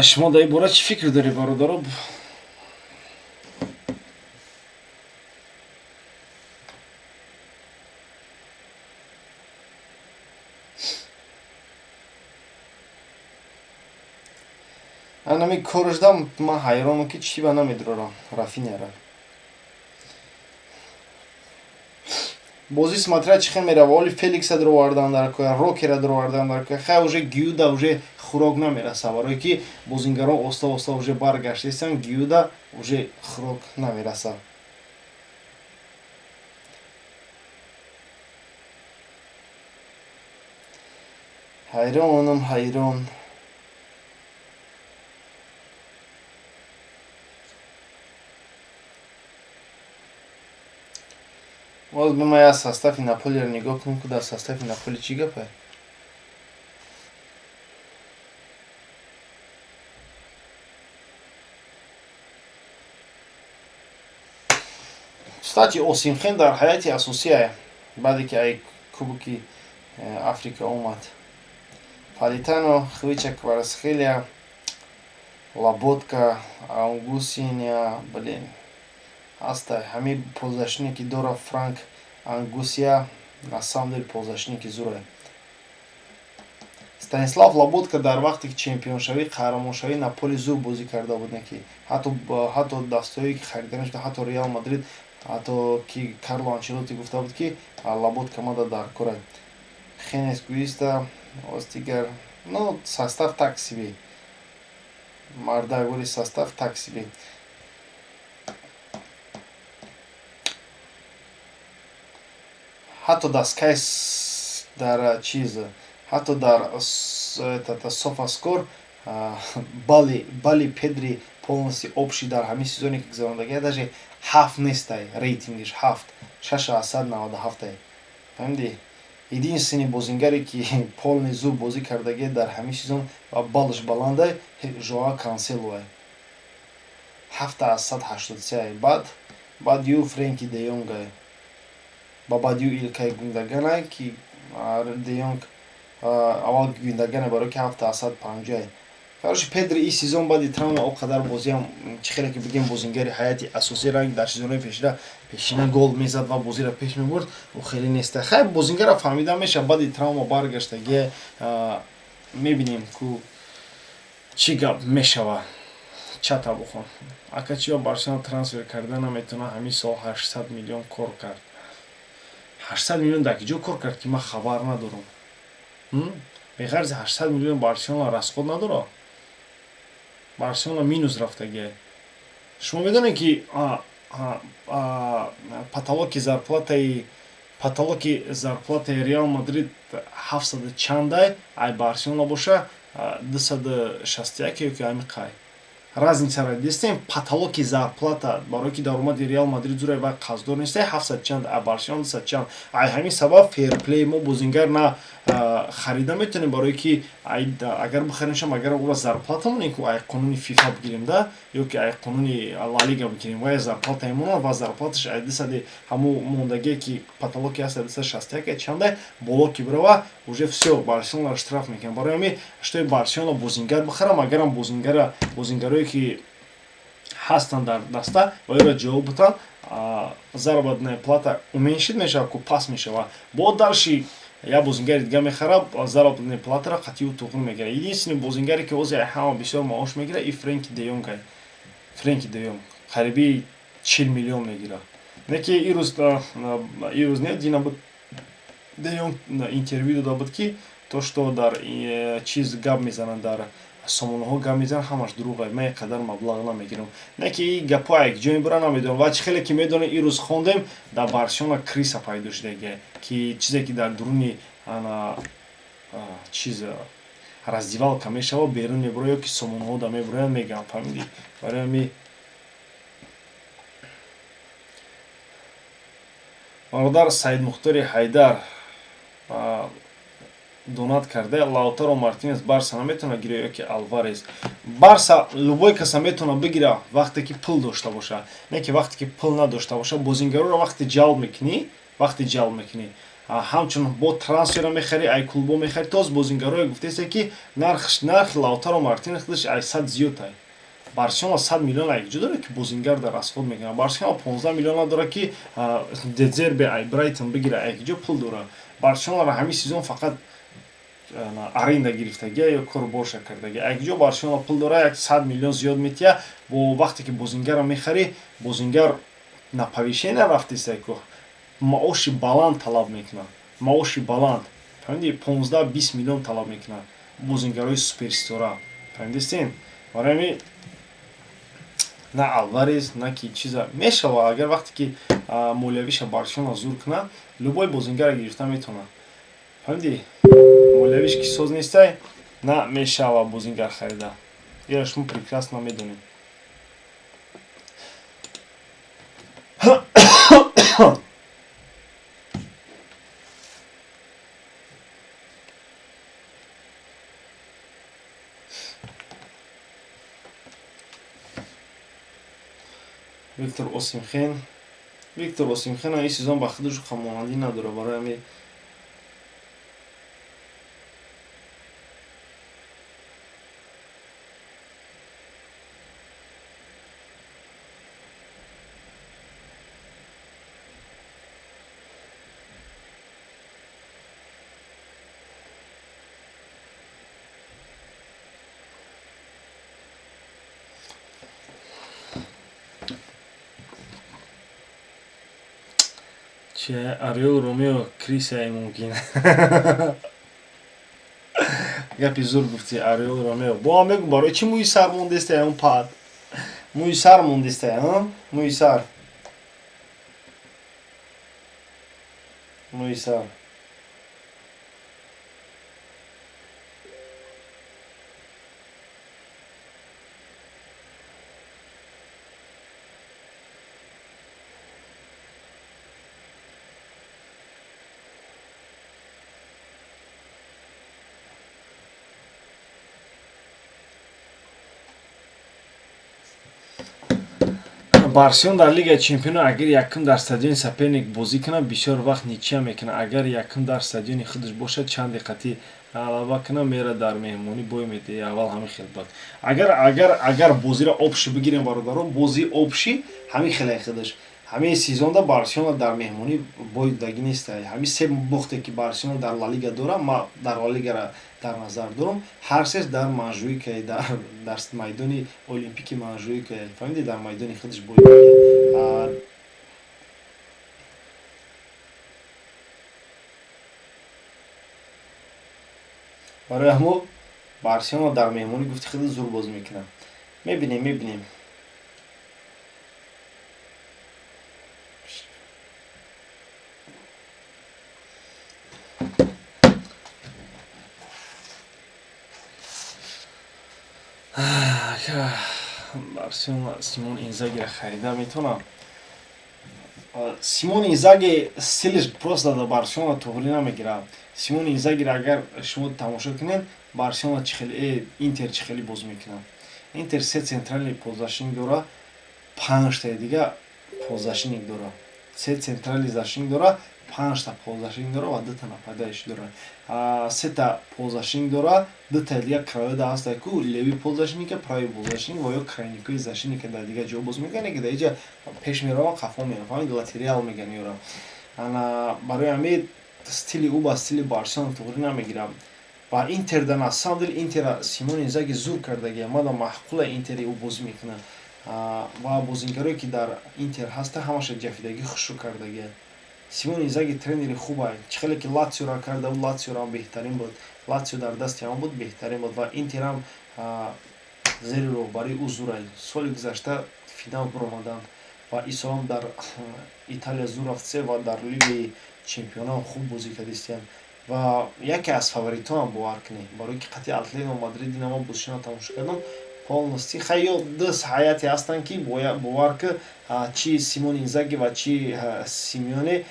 Шумо дар ин бора чӣ фикр доред, бародаро? Анами корашдам, ман ҳайронам, ки чӣ ба намедурорам Рафиняра. Бозӣ смотря чӣ хел мерава. Оли Феликса дуровардан дар кӯя, Рокера дуровардан дар кӯя. Хай, уже Гюда уже хӯрок намераса, барое ки бозингарон оста оста уже баргаштаистанд, Гюда уже хӯрок намераса. Ҳайронам, ҳайрон. Боз ба я состави Наполиро нигоҳ кунем, ки дар состави Наполи чӣ гапе. Кстати, Осимхен дар ҳайати асосия, баъде ки ай Кубоки Африка омад. Политано, Хвича Кварацхелия, Лоботка, Ангусиня, блин, ҳаста ҳамин полузащитник, ки дора Франк Ангусия, на самом деле полузащитники зурае. Станислав Лоботка дар вақте ки чемпионшавӣ, қаҳрамоншавӣ Наполи зур бозӣ карда буд, не ки ҳатто дастҳое ки харида нашуда, ҳатто Реал Мадрид, ҳатто ки Карло Анчелотти гуфта буд, ки Лоботка мада дар кора. Хенес Гуиста, дигар, ну, состав так себе. Мардак, вали состав так себе. Ҳатто дар Sky, дар чиз, ҳатто дар Софаскор бали Педри полностью общий дар ҳамин сезоне ки гузарондагия даже 7 нестай рейтингиш, 7, 6,97-ай. Фаҳмидӣ? Единственный бозингаре ки полный зур бозӣ кардагия дар ҳамин сезон ва баллаш баландай, Жоа Канселоай. 7,83-ай. Баъд ю Френки де Йонгай. Ба баъд ю Илкай Гюндаганай, ки де Йонг аввал Гюндагане, барои ки 7,50-ай. Короче, Педри ин сезон баъди травма о қадар бозиам, чӣ хеле ки бигем, бозингари ҳайати асосӣ ранг дар сезонҳои пешина гол мезад ва бозиро пеш мебурд, ӯ хеле неста. Хай, бозингара фаҳмида мешавад, баъди травма баргаштагия, мебинем ку чӣ гап мешавад. Чата бухон. Ака, чиё Барселона трансфер карда наметавонад? Ҳамин сол 800 миллион кор кард. 800 миллион дар киҷо кор кард, ки ман хабар надорам? Беғарзи 800 миллион Барселона расход надорад. Барселона минус рафтагия. Шумо медонед, ки потолоки зарплатаи Реал Мадрид ҳафтсаду чандай, ай Барселона боша 261 ё ки ами қай. Разницаро дистем, потолоки зарплата, барое ки даромади Реал Мадрид зура ва қарздор нестай, ҳафтсад чанд, а Барселона дусад чанд. Ай ҳамин сабаб фейрплей мо бозингар на харида метавонем, барое ки агар бихарем, агар ӯро зарплата монем, ку ай қонуни ФИФА бигирем да ё ки ай қонуни Ла Лига бигирем, вай зарплата мемонад ва зарплаташ ай дусади ҳамун мондагие ки потолоки ҳаст, 261 чандай боло ки бирава, уже всё, Барселонаро штраф мекунад. Барои ҳамин, что Барселона бозингар бихарам, агарам бозингарое ки ҳастанд дар даста ва ёро ҷавоб бутанд, заработная плата уменьшить мешавад ку, паст мешавад. Бо дальше як бозингари дига мехарад, заработная платаро қатъи ӯ туғри мегирад. Единственный бозингаре ки ҳозир ҳама бисёр маош мегирад, и Френки де Йонг. Френки де Йонг қариби 40 миллион мегирад. Не ки ирӯз не, дина буд, де Йонг интервю дода буд, ки то что дар чиз гап мезананд, дар сомонаҳо гап мезананд, ҳамаш дурӯғ, ман қадар маблағ намегирам. Не ки и гапҳо як ҷо мебаранд, намедонам. Ва чӣ хеле ки медонем, ирӯз хондем, дар Барселона крыса пайдо шудагия, ки чизе ки дар дуруни ана чиз раздевалка мешавад, берун мебарояд, ё ки сомонаҳо да мебароянд, мегӯям, фаҳмидӣ? Барои ҳамин, бародар Саидмухтори Ҳайдар донат карда: Лаутаро Мартинес Барса наметавонад гирад ё ки Алварес? Барса любой каса метавонад бигира, вақте ки пул дошта боша. Не ки вақте ки пул надошта боша, бозингароро вақте ҷалб мекунӣ, ҳамчун бо трансфера мехарӣ, ай клубо мехарӣ. Тоз бозингарое гуфтеста, ки нархи Лаутаро Мартинес худаш ай 100 зиёд. Ай Барселона 100 миллион ай куҷо дорад, ки бозингар дар расход мекунад? Барселона 15 миллиона дорад, ки Дезербе ай Брайтон бигира, ай куҷо пул дорад? Барселонара ҳамин сезон фақат аренда гирифтагия ё корборша кардагия. Ай куҷо Барселона пул дора, як 100 миллион зиёд метия? Бо вақте ки бозингарро мехарӣ, бозингар на повышение рафтеста ку, маоши баланд талаб мекунад, маоши баланд, фаҳмиди? 15-20 миллион талаб мекунад бозингарои суперситора, фаҳмидистен? Барои ҳамин на Алварес, на ки чиза мешава. Агар вақте ки молиявиша Барселона зур кунад, любой бозингара гирифта метавонад, фаҳмидӣ? Молиявиш ки соз нестай, на мешава бозингар харида. Ира шумо прекрасно медонед. Виктор Осимхен, Виктор Осимхен ин сезон ба худаш монандӣ надорад, барои ҳамин. Чи Ориол Ромео крыса мумкин. Гапи зур гуфти, Ориол Ромео. Бо ҳам мегум, барои чӣ мӯи сар мондеста, он пад? Мӯи сар мондеста, мӯи сар. Мӯи сар. Барселона дар Лигаи Чемпионон агар якум дар стадиони соперник бозӣ кунад, бисёр вақт ничья мекунад. Агар якум дар стадиони худаш бошад, чанде қатъӣ ғалаба кунад, мерад дар меҳмонӣ бой медиҳад. Аввал ҳамин хел буд. Агар бозиро общий бигирем, бародарон, бозии общий ҳамин хеле худаш. Ҳамин сезонда Барселона дар меҳмонӣ бой додагӣ нест. Ҳамин се бохте, ки Барселона дар Ла Лига дорад, ман дар Ла Лигара дар назар дорам, ҳар сеш дар Монжуика, дар майдони Олимпики Монжуика, фаҳмидӣ, дар майдони худаш бой додагӣ. Барои ҳамо Барселона дар меҳмонӣ, гуфти худ, зур бозӣ мекунад. Мебинем, мебинем. Барселона Симон Инзагиро харида метавонад. Симон Инзаги стилиш просто дар Барселона туғрӣ намегирад. Симон Инзагиро агар шумо тамошо кунед, Барселона чӣ хеле, Интер чӣ хеле бозӣ мекунад. Интер се центральный полузащитник дорад, панҷтаи дига полузащитник дорад. Се центральный защитник дорад, панҷта полузащитник дорад ва дута нападающий дорад. Сета полузащитник дорад, дутаи дига крайода ҳастанд, ку левый полузащитника, правый полузащитник ва ё крайникои защитника дар дигар ҷо бозӣ мекунанд, ки дар инҷа пеш мераванд, қафо мераванд, фаҳмид, латерал мегӯянд ёро. Ана барои ҳамин стили ӯ ба стили Барселона туғрӣ намегирад. Ва Интер да, на самом деле, Интера Симон Инзаги зур кардагия. Мада маъқула Интери ӯ бозӣ мекунад. Ва бозингарое, ки дар Интер ҳаста, ҳамаша ҷафидагӣ хушрӯ кардагия. Симон Инзаги тренери хубай. Чӣ хеле ки Латсиоро карда, ӯ Латсиоро беҳтарин буд. Латсио дар дасти ҳамон буд, беҳтарин буд ва Интерам зери роҳбарии ӯ зурай. Соли гузашта финал баромаданд ва ин солам дар Италия зур рафт ва дар Лигаи Чемпионон хуб бозӣ кардистиянд. Ва яке аз фаворитоам, бовар кунед, барои ки қатъи Атлетико Мадрид ина ман бозишона тамошо кардам полностью. Хай, ё ду ҳайате ҳастанд, ки бовар ки, чи Симон Инзаги ва чи Симеоне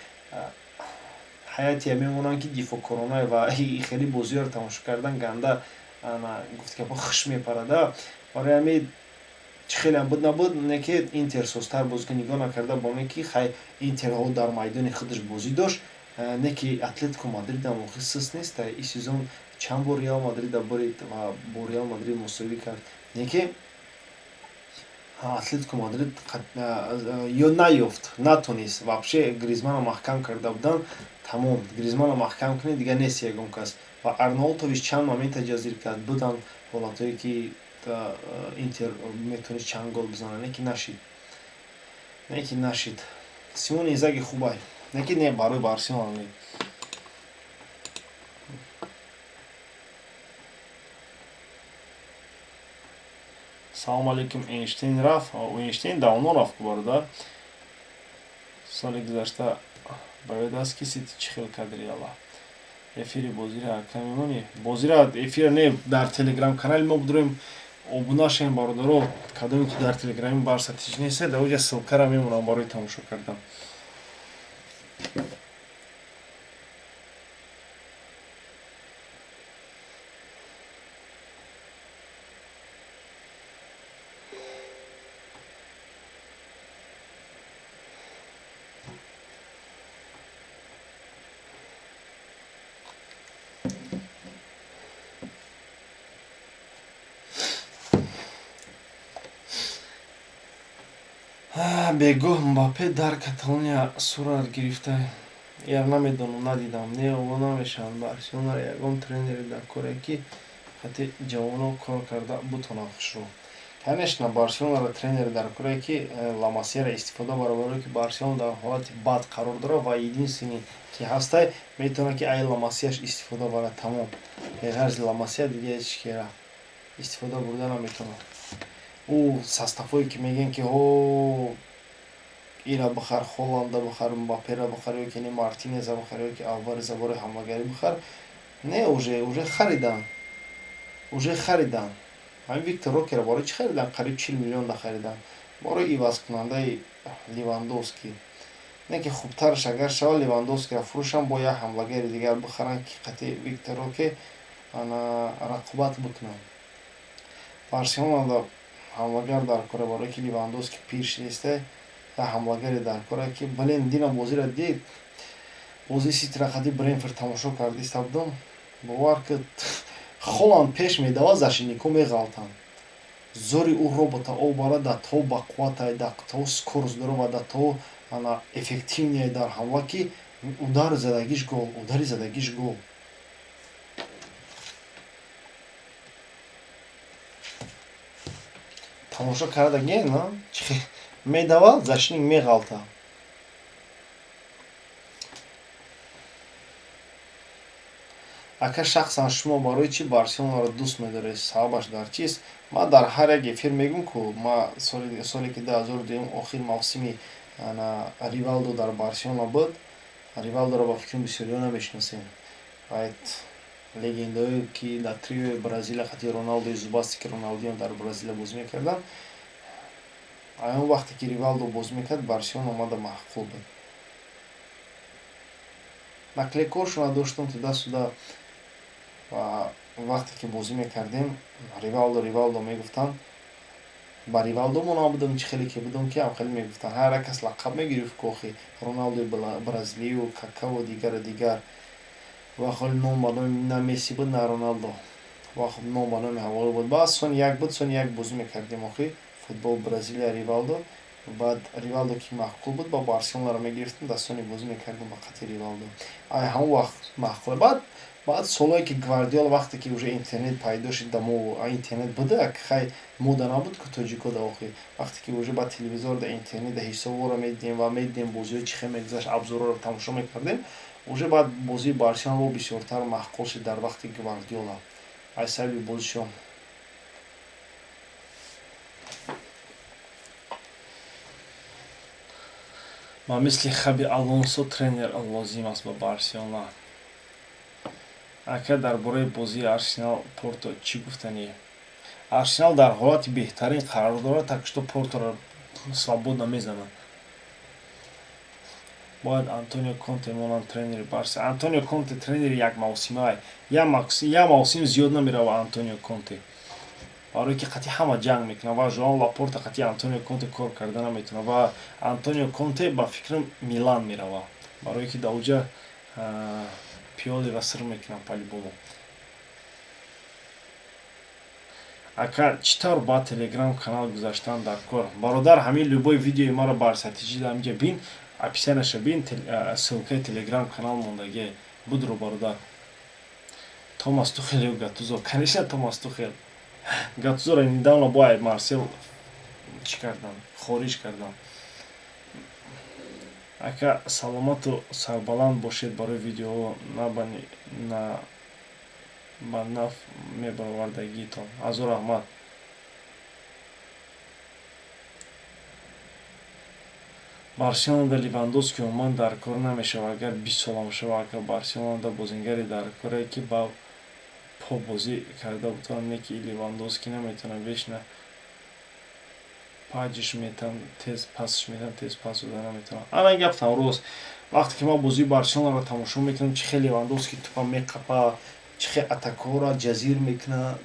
ҳайате мемонанд, ки дифоъкорона ва хеле бозиҳоро тамошо кардан ганда, гуфти гапҳо, хуш мепарада. Барои ҳамин чӣ хелеам буд набуд, не ки Интер созтар бозӣ нигоҳ накарда бо оне ки хай, Интерҳо дар майдони худаш бозӣ дошт, не ки Атлетико Мадридам охир суст нест. Ин сезон чанд бор Реал Мадрида бурид ва бо Реал Мадрид мусовӣ кард, не ки Атлетико Мадрид ё наёфт, натонист вообще. Гризманро маҳкам карда буданд, тамом. Гризманро маҳкам кунед, дигар нест ягон кас. Ва Арнаутович чанд момента ҷазир кард, буданд ҳолатҳое, ки Интер метавонист чанд гол бизанад, не ки нашид, не ки нашид. Симон Инзаги хубай, не ки не барои Барселона не. Салому алейкум. Эйнштейн рафт? Эйнштейн давно рафт, бародар. Соли гузашта ба ёд аст, ки Сити чӣ хел кард Реала. Эфири бозиро ака мемонӣ? Бозира эфира не, дар Телеграм канали мо бидорем, обуна шавем, бародаро. Кадоме ки дар Телеграми Барса тич нест, дар оҷа ссылкара мемонам барои тамошо кардан. Бегоҳ Мбаппе дар Каталония сурат гирифта. Яр намедонам, надидам. Не, ово намешаванд. Барселонара ягон тренере дар коре, ки хати ҷавонон кор карда бутонад хушрӯ. Конечно, Барселонаро тренер дар корае, ки Ла Масияро истифода бара, барое ки Барселона дар ҳолати бад қарор дорад ва единственный ки ҳастай, метавонад, ки ай Ла Масияш истифода барад, тамом. Беғарзи Ла Масия дига ҳеч кера истифода бурда наметавонад. Ӯ составҳое, ки мегӯянд, ки ҳо, ира бихар, Холанда бихар, Мбаппера бихар, ё ки не, Мартинеза бихар, ё ки Алвареза барои ҳамлагарӣ бихар, не, уже харидан, уже харидан. Ҳамин Виктор Рокеро барои чӣ харидан? Қариб 40 миллион да харидан, барои ивазкунандаи Левандовский. Не ки хубтараш агар шавад, Левандовскиро фурӯшанд, бо як ҳамлагари дигар бихаранд, ки қатъи Виктор Роке ана рақобат бикунанд. Барселона ҳамлагар дар кора, барое ки Левандовский пир шидааста, як ҳамлагаре дар кора, ки, блин, дина бозиро дид, бозии Ситира қади Брентфорд тамошо кардиста будам, бовар ки, Холанд пеш медавад, защитникҳо меғалтанд. Зори ӯ робота обара, да то бақувватай, да то скорость дора ва да то ана эффективный дар ҳамла, ки удар задагиш гол, удари задагиш гол. Тамошо кардаген, медавад, защитник меғалта. Ака, шахсан шумо барои чӣ Барселонаро дӯст медоред, сабабаш дар чист? Ман дар ҳар як эфир мегӯм, ку ма соле ки 2002 охир мавсими Ривалдо дар Барселона буд. Ривалдоро, ба фикрам, бисёриҳо намешиносем. Легендаое, ки дар триои Бразилия қати Роналдои зубасте, ки Роналдино дар Бразилия бозӣ мекарданд, он вақте ки Ривалдо бозӣ мекард, Барселона омада маъқул буд. Наклейкаҳошонро доштам, туда-сюда. Ва вақте ки бозӣ мекардем, Ривалдо, Ривалдо мегуфтанд. Ба Ривалдо монанд будам, чӣ хеле ки будам, ки ҳам хеле мегуфтанд. Ҳар як кас лақаб мегирифт охи, Роналдои бразилию, Какаву дигару дигар. Вақт ном ба номи на Месси буд, на Роналдо, вақт ном ба номи ҳавои буд. Баъд сони як буд, сони як бозӣ мекардем охи, футбол, Бразилия, Ривалдо. Баъд Ривалдо ки маъқул буд, ба Барселонаро мегирифтем, дастони бозӣ мекардем ба қати Ривалдо. Ай ҳамон вақт маъқул. Баъд солое ки Гвардиола, вақте ки уже интернет пайдо шуд, да мо интернет буда, хай, мода набуд ку тоҷико да охи. Вақте ки уже ба телевизор, да интернет, да ҳисобҳоро медидем ва медидем бозиҳои чӣ хел мегузашт, обзорҳоро тамошо мекардем, уже баъд бозии Барселона бо бисёртар маъқул шуд дар вақти Гвардиола, аз сабаби бозишон. Ба мисли Хаби Алонсо тренер лозим аст ба Барселона. Ака, дар бораи бозии Арсенал Порто чӣ гуфтанӣ? Арсенал дар ҳолати беҳтарин қарор дорад, так что Порторо свободно мезанад. Бояд Антонио Конте монанд тренери Барса. Антонио Конте тренери якмавсимаа, як мавсим зиёд намерава Антонио Конте, барое ки қатъи ҳама ҷанг мекунад ва Жоан Лапорта қатъи Антонио Конте кор карда наметавонад. Ва Антонио Конте, ба фикрам, Милан мерава, барое ки дар оҷа Пиолиро сир мекунад по-любому. Ака, чӣ тавр ба телеграм канал гузаштан дар кор? Бародар, ҳамин любой видеои маро барсатиҷи дар ҳаминҷа бин, описанияша бин, ссылкаи телеграм канал мондагие будро, бародар. Томас Тухел ё Гатузо? Конечно, Томас Тухел. Гатузоро недавно бо Марсел чӣ кардан, хориҷ кардан. Ака, саломату сарбаланд бошед, барои видеоҳо на ба наф мебаровардагитон ҳазор раҳмат. Барселонада Левандовски умуман дар кор намешавад, агар 20 сола шавад. Ака, Барселонада бозингаре дар коре, ки ба по бозӣ карда бутавонад, не ки Левандовски наметавонад, вечно паҷиш метан, тез пасш метан, тез пас дода наметавонад. Ана гаптам рост. Вақте ки ман бозии Барселонаро тамошо мекунам, чӣ хел Левандовски тупа меқапа, чӣ хел атакаҳоро ҷазир мекунад,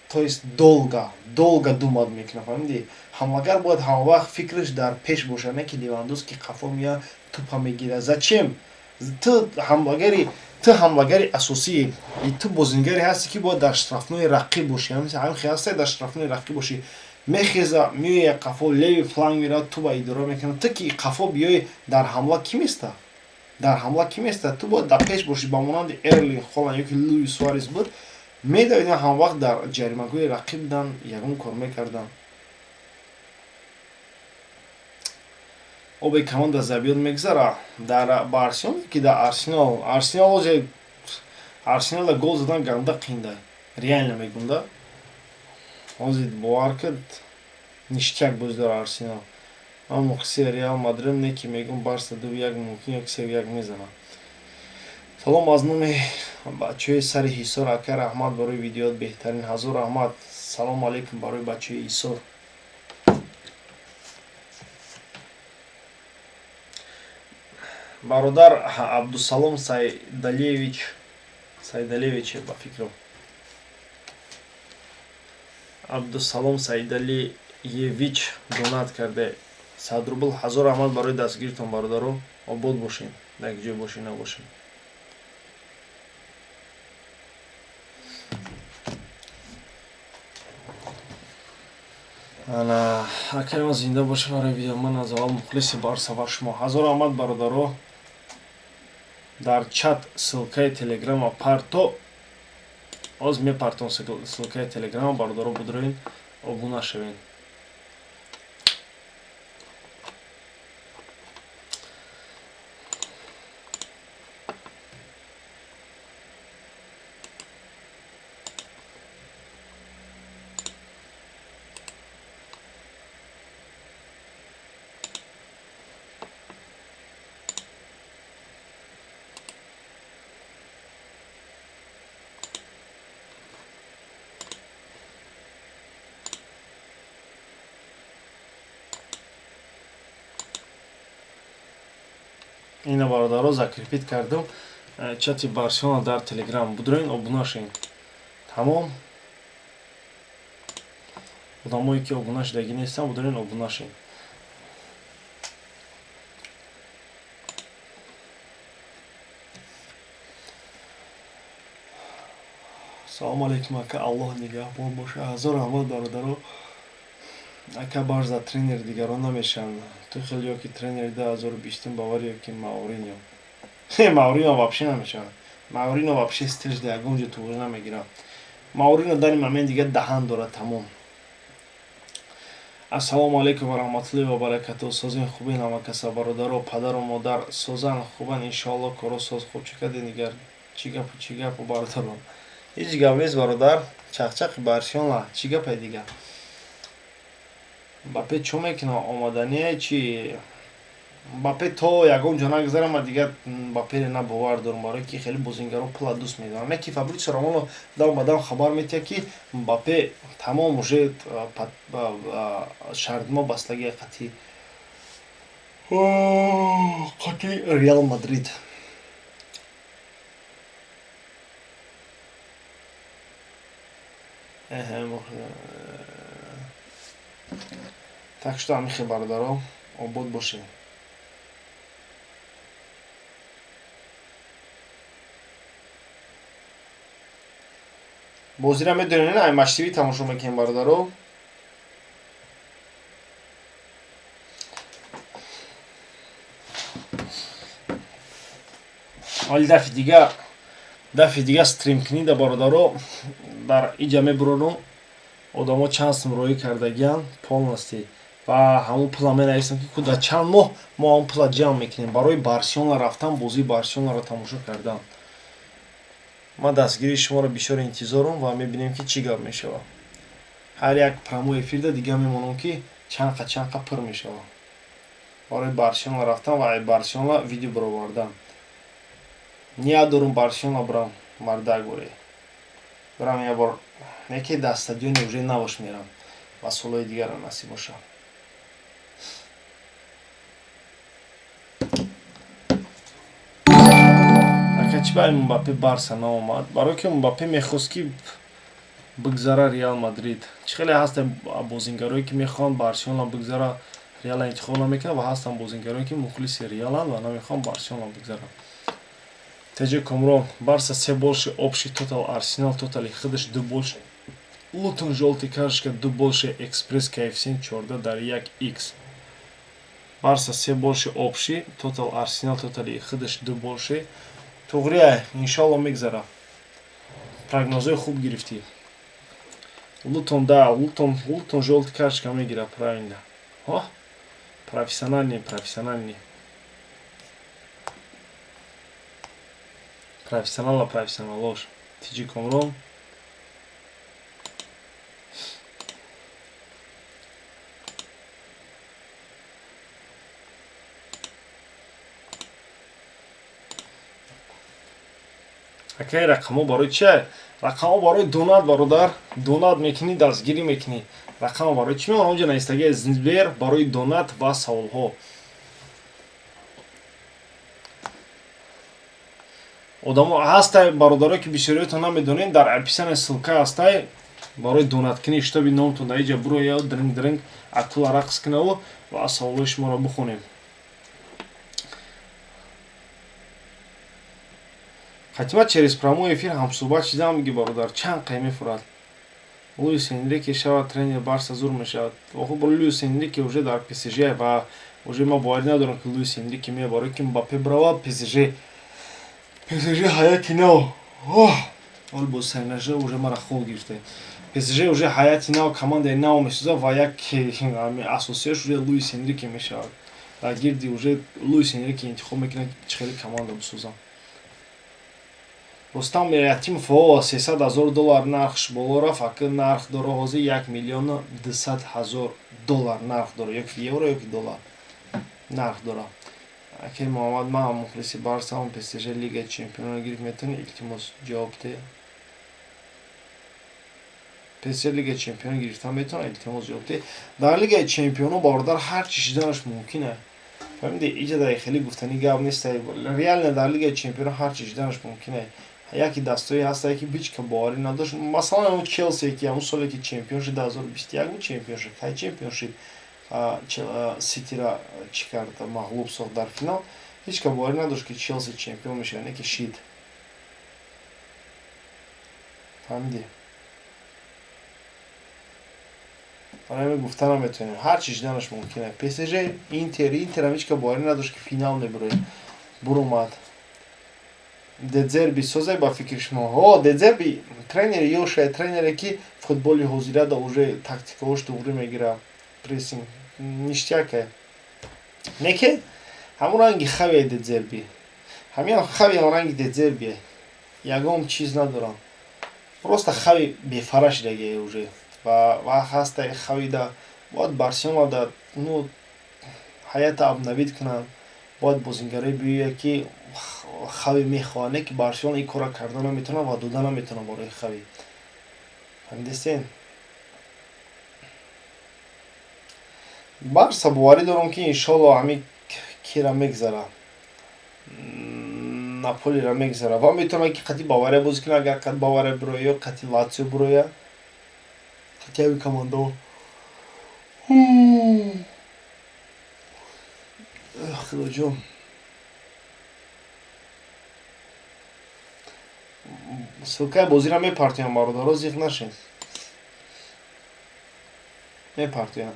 то есть долго долго думать мекунад, фаҳмидӣ? Ҳамлагар бояд ҳамавақт фикраш дар пеш бошад, не ки Левандовски қафо меяд, тупа мегирад. Зачем? Ту ҳамлагари асосӣ, ту бозингаре ҳасте, ки бояд дар штрафной рақиб бошӣ. Ҳамин хел ҳасте, дар штрафной рақиб бошӣ, мехеза, меояд қафо, левый фланг меравад, туба идора мекунад. Ту ки қафо биёи, дар ҳамла кӣ места? Дар ҳамла кӣ места? Ту бояд дар пеш бошӣ, ба монанди Эрлинг Холанд ё ки Луис Суарес буд. Медавидан, ҳамвақт дар ҷаримагоҳи рақиб буданд, ягон кор мекарданд. Обе команда забьёт мегзара дар ба Арсенал, ки дар Арсенал, Арсенал озе, Арсенала гол задан ганда қинда, реально мегум да. Ҳозир бовар кард, ништяк боз дора Арсенал. Ман мухлиси Реал Мадрид не, ки мегум Барса 2-1, мумкин як 3-1 мезанад. Салом аз номи бачаҳои сари Ҳисор, ака, раҳмат барои видеоят, беҳтарин, ҳазор раҳмат. Салому алейкум барои бачаҳои Ҳисор. Бародар Абдусалом Сайдалиевич, Сайдалиевич, ба фикрам, Абдусалом Сайдалиевич донат карде 100 рубл. Ҳазор раҳмат барои дастгиритон, бародаро, обод бошед, дар як ҷой бошед, набошед. Ана, акаи ман, зинда боша барои видео. Ман аз аввал мухлиси Барса ва шумо. Ҳазор раҳмат, бародаро. Дар чат ссылкаи Телеграма парто, оз мепартом ссылкаи Телеграма, бародаро, будроин, обуна шавед. Ина, бародаро, закрепить кардам чати Барселона дар Телеграм, будроин, обуна шавед. Тамом одамое ки обуна шудагӣ нестанд, будроин, обуна шавед. Салому алейкум, ака, Аллоҳ нигаҳбон боша. Ҳазор раҳмат, бародаро. Ака, Барса тренери дигарон намешаванд, Тухел ё ки тренери 2020-ум Бавария, ё ки Мауриньо? Маурино вообще намешавад. Маурино вообще стилш да ягон ҷо туғри намегирад. Маурино дар ин момент дига даҳан дорад, тамом. Ассалому алайкум ва раҳматуллоҳи ва баракатуҳ. Созин, хубин ҳама каса, бародаро, падару модар созан, хубан, иншоалло, коро соз, хуб. Чӣ кардем дигар? Чӣ гапу, чӣ гапу, бародарон? Ҳеҷ гап нест, бародар, чақчақи Барселона, чӣ гапе дигар? Мбаппе чӣ мекунад, омадание чи? Мбаппе то ягон ҷо нагзарам, ма дигар Мбаппере на бовар дорам, барое ки хеле бозингаро пула дӯст медорам. Яки Фабрисио Романо дам ба дам хабар метиҳад, ки Мбаппе тамом, уже шартнома бастагии қати Реал Мадрид. Так что ҳамихе, бародаро, обод бошед. Бозира медонед, на Матч ТВ тамошо мекунем, бародаро. Вале дафъи дига стрим кунида, бародаро, дар иҷа мебурорум, одамо чанд сум роӣ кардагиянд полностью ва ҳамон пула менависам, ки ку дар чанд моҳ мо ҳамон пула ҷамъ мекунем барои Барселона рафтан, бозии Барселонаро тамошо кардан. Ман дастгирии шуморо бисёр интизорам ва мебинем, ки чӣ гап мешавад. Ҳар як прямой эфирда дига мемонам, ки чанқа чанқа пур мешавад барои Барселона рафтан ва Барселона видео баровардан. Ният дорум Барселона бурам, мардак, боре бурам як бор, не ки дар стадиони уже навош мерам, ва солҳои дигара насиб бошад. Ака, чӣ ба Мбаппе Барса наомад? Барое ки Мбаппе мехост, ки бигзара Реал Мадрид. Чӣ хеле ҳастанд бозингарое, ки мехоҳанд Барселона бигзара, Реала интихоб намекунанд, ва ҳастанд бозингарое, ки мухлиси Реаланд ва намехоҳанд Барселона бигзаранд. Теҷи Комрон, Барса се больше общий тотал, Арсенал тотали худаш ду больше, Лутон жёлтый карточка ду больше, экспресс коэффициент 14 дар як икс. Барса се больше общий тотал, Арсенал тотали худаш ду больше. Туғрия, иншоалло, мегзара. Прогнозҳои хуб гирифтӣ. Лутон, да, Лутон, Лутон жёлтый карточка мегира, правильно. О, профессиональный, профессиональный. Профессионала, профессионалош. Тиҷи Комрон. Акай, рақамҳо барои чи? Рақамҳо барои донат, бародар. Донат мекунӣ, дастгирӣ мекунӣ. Рақамҳо барои чӣ мемонам? Онҷа навистагия зинбер барои донат ва саволҳо. Одамо ҳастай, бародаро, ки бисёриётон намедонед, дар описание ссылка ҳастай барои донаткунӣ, чтобы номтон дар иҷа буроя, дринг дринг акула рақс кунаву ва саволҳои шуморо бихонем. Хатима через прямой эфир ҳамсӯҳбат шидам, меги, бародар, чанд қай мефурад. Луис Энрике шавад тренер Барса, зур мешавад. Охо, Луис Энрике уже дар ПСЖ ва уже ман боварӣ надорам, ки Луис Энрике меяд, барои ки Мбаппе бирава ПСЖ. ПСЖ ҳаяти нав. Ҳол бо Сен уже мара хоб гирифта. ПСЖ уже ҳаяти нав, командаи нав месозад ва як асосияш уже Луис Энрике мешавад. Дар гирди уже Луис Энрике интихоб мекунад, ки чӣ хеле команда бисозам. Рустам Ятимов, о, 300 000 доллар нархш боло рафт, ака, нарх дора ҳозир 1 200 000 доллар нарх дора, ёки евро, ёки доллар нарх дора. Акай Муҳаммад, ман мухлиси Барсаам, ПСЖ Лигаи чемпионро гирифт, метавонӣ, илтимос, ҷавоб диҳ? ПСЖ Лигаи чемпионро гирифтан метавонад? Илтимос, ҷавоб диҳ. Дар Лигаи чемпионо, бародар, ҳар чӣ шиданаш мумкин аст. Фаҳмиди, иҷа дар хеле гуфтанӣ гап нест. Реально дар Лигаи чемпионо ҳар чӣ шиданаш мумкин аст. Яке дастое ҳастае, ки ҳеҷ боварӣ надошт. Масалан, ҳамун Челсе, ки ҳамун соле, ки чемпион шуд, 2021 буд, чемпион шуд. Кай чемпион шуд? Ситира чӣ кард, мағлуб сохт дар финал. Ҳеҷ ка боварӣ надошт, ки Челси чемпион мешавад, не ки шид. Фаҳмидӣ? Барои ҳамин гуфта наметавонем. Ҳар чӣ шиданаш мумкин аст. ПСЖ, Интер, Интерам ҳеҷ ка боварӣ надошт, ки финал мебурояд. Буромад. Дедзерби созай ба фикри шумо? Ҳо, Дедзерби тренери ёшае, тренере, ки футболи ҳозирада уже тактикаҳош туғрӣ мегирад. Прессинг ништяк е. Не ки ҳамун ранги Хавие Дедзерби. Ҳамин Хави ҳам ранги Дедзербие. Ягон чиз надорам. Просто Хави бефара шидагие уже. Ва вақт ҳастай Хавида бояд Барселона да, ну, ҳаята обновить кунанд. Бояд бозингаре биёяд, ки Хави мехоҳад, не ки Барселона ин корро карда наметавонад ва дода наметавонад барои Хави. Фаҳмидистед? Барса боварӣ дорам, ки иншолло ҳамин кира мегзара. Наполиро мегзара ва метавонад, ки қати Бавария бозӣ кунад, агар қат Бавария бироя ё қати Латсио бироя. Қати ҳамин командаҳо. Худоҷон. Ссылкаи бозиро мепартоям, бародаро, зиқ нашед. Мепартоям.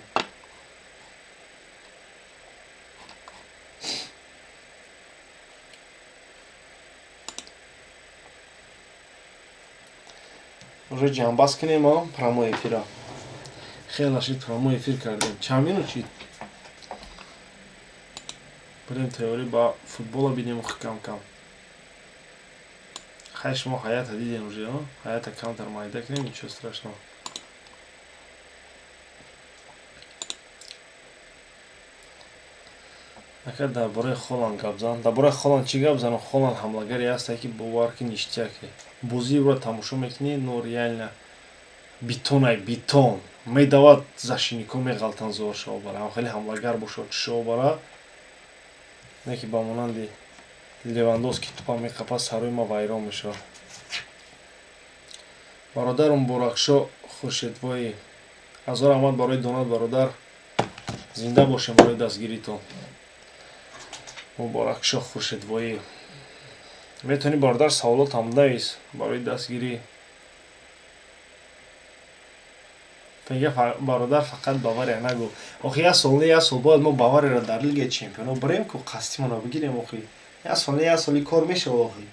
Уже ҷамъбаст кунем а прямой эфира. Хеле шид прямой эфир кардем. Чанд минут шид? Бирем тайёрӣ ба футбола бинем кам кам. Хай, шумо ҳаята дидем уже, ҳаята камтар майда кунем, ничего страшного. Ака, дар бораи Холанд гап зан. Дар бораи Холанд чӣ гап занам? Холанд ҳамлагаре ҳасте, ки бовар ки ништяк е. Бозии ӯро тамошо мекунӣ, но реально бетонай, бетон. Медавад, защитникҳо меғалтанд, зор шава бара. Ҳам хеле ҳамлагар бошад, чӣ бара. Не ки ба монанди Левандовски тупа меқапад, сарои ма вайрон мешавад. Бародар Муборакшо Хуршедвоӣ. Ҳазор раҳмат барои донат, бародар. Зинда бошем барои дастгиритон. Муборакшо Хуршедвоӣ. Метавонӣ, бародар, саволотам навис барои дастгирӣ. Мега, бародар, фақат Бавария нагӯ. Охи, як сол не, як сол бояд мо Баварияро дар Лигаи чемпионо бирем ку, қасдимонро бигирем охи. Як сол не, як соли кор мешава охи.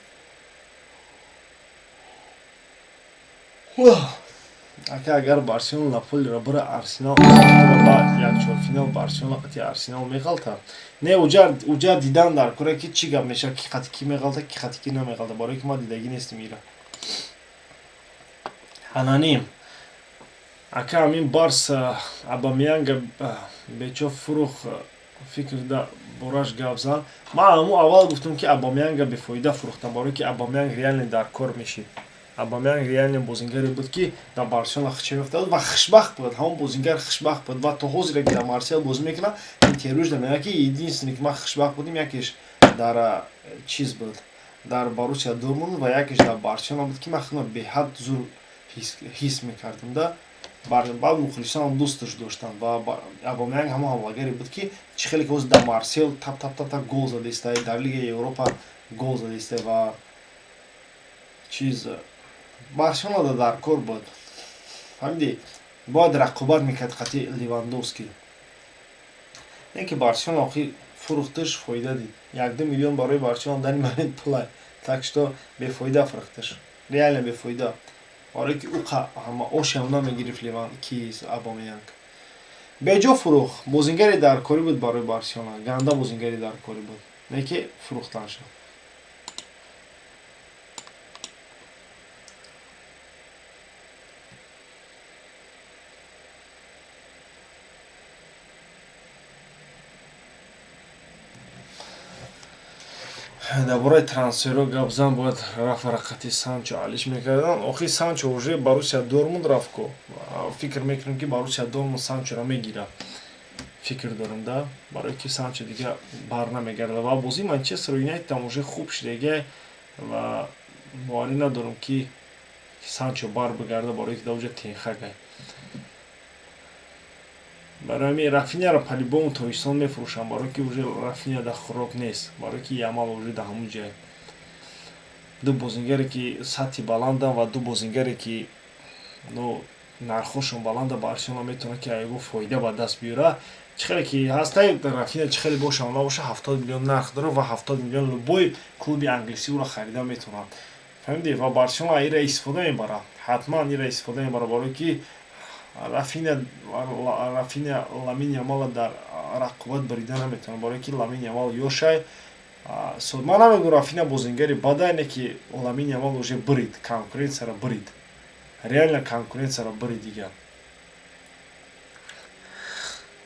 Ака, агар Барселона Наполиро бира, Арсенал ба якчорфинал Барселона қати Арсенал меғалта? Не, уҷа дидан дар кора, ки чӣ гап мешавад, ки қати ки меғалта, ки қати ки намеғалта, барое ки ман дидагӣ нестим ира. Ананим ака, ҳамин Барс Абамиянга бечо фурӯх, фикр да бораш гап зан. Ман ҳамун аввал гуфтам, ки Абамиянга бефоида фурӯхтам, барое ки Абамиянг реально дар кор мешид. Абамиянг реально бозингаре буд, ки дар Барселона хича меафтад ва хушбахт буд. Ҳамон бозингар хушбахт буд ва то ҳозире, ки дар Марсел бозӣ мекунад, интервюш мегӯяд, ки единственное, ки ман хушбахт будем, якеш дар чиз буд, дар Боруссия Дортмунд, ва якеш дар Барселона буд, ки ман худро беҳад зур ҳис мекардам да. Баъд мухлисонам дӯсташ доштанд ва Абамиянг ҳамон ҳамлагаре буд, ки чӣ хеле ки ҳозир дар Марсел тап тап тап тап гол задаистай, дар Лигаи Европа гол задаистай ва чиз Барселона дар кор буд, фаҳмидӣ? Бояд рақобат мекард қати Левандовский. Не ки Барселона охи фурӯхташ, фоида дид. 1-2 миллион барои Барселона данный момент пулай, так что бефоида фурӯхташ, реально бефоида, барое ки ӯ ошам намегирифт. Леван ки Абамиянг беҷо фурӯх, бозингари даркорӣ буд барои Барселона, ганда бозингари даркорӣ буд, не ки фурӯхтанша. Дар бораи трансферҳо гап зан. Бояд Рафа рақати Санчо алиш мекардан. Охи Санчо уже Боруссия Дортмунд рафт ко. Фикр мекунем, ки Боруссия Дортмунд Санчоро мегирад, фикр дорам да, барое ки Санчо дига бар намегардад ва бозии Манчестер Юнайтедам уже хуб шудага ва боварӣ надорам, ки Санчо бар бигарда, барое ки дар уҷа Тен Хагай. Барои ҳамин Рафиняро по-любому тобистон мефурӯшам, барое ки уже Рафиня дар хӯрок нест, барое ки Ямал уже дар ҳамун ҷай. Ду бозингаре, ки сатҳи баланданд, ва ду бозингаре, ки ну нархҳошон баланда, Барселона метавонад, ки айго фоида ба даст биёрад. Чӣ хеле ки ҳастай Рафиня, чӣ хеле бошам набоша, 70 миллион нарх дорад ва 70 миллион любой клуби англисӣ ӯро харида метавонад, фаҳмидӣ? Ва Барселона ира истифода мебарад, ҳатман ира истифода мебарад, барое ки Рафиня Ламин Ямала дар рақобат барида наметавонад, барое ки Ламин Ямал ёшай. Ман намегӯям, Рафиня бозингари бадай, не ки Ламин Ямал уже бирид, конкуренсияро бирид, реально конкуренсияро бирид дигар.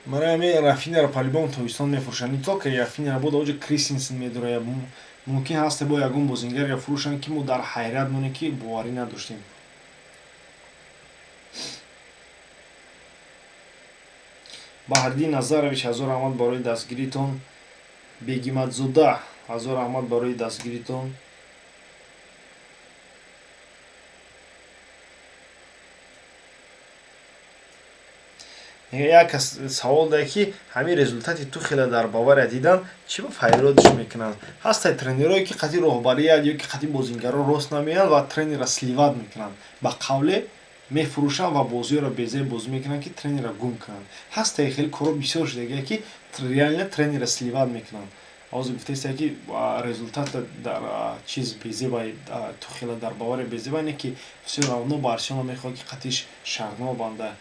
Барои ҳамин Рафиняро по-любому тобистон мефурӯшанд. Не только Рафиняро, бо даоҷа Кристенсен медорад, мумкин ҳаст, бо ягон бозингареро фурӯшанд, ки мо дар ҳайрат монем, ки боварӣ надоштем. Баҳриддин Назарович, ҳазор раҳмат барои дастгиритон. Бегиматзода, ҳазор раҳмат барои дастгиритон. Як кас савол дае, ки ҳамин результати Тухела дар Бавария дидан, чӣ ба файродиш мекунанд? Ҳастанд тренерое, ки қати роҳбарият ё ки қати бозингаро рост намеянд ва тренера сливать мекунанд, ба қавле мефурӯшанд ва бозиёро безеб бозӣ мекунанд, ки тренера гум кунанд. Ҳастае хеле корҳо бисёр шудагие, ки реально тренера сливать мекунанд. Ҳозир гуфтаиста, ки результата дар чиз безебай, Тухела дар Бавария безебай, не ки всё равно Барселона мехоҳад, ки қатиш шартнома банда.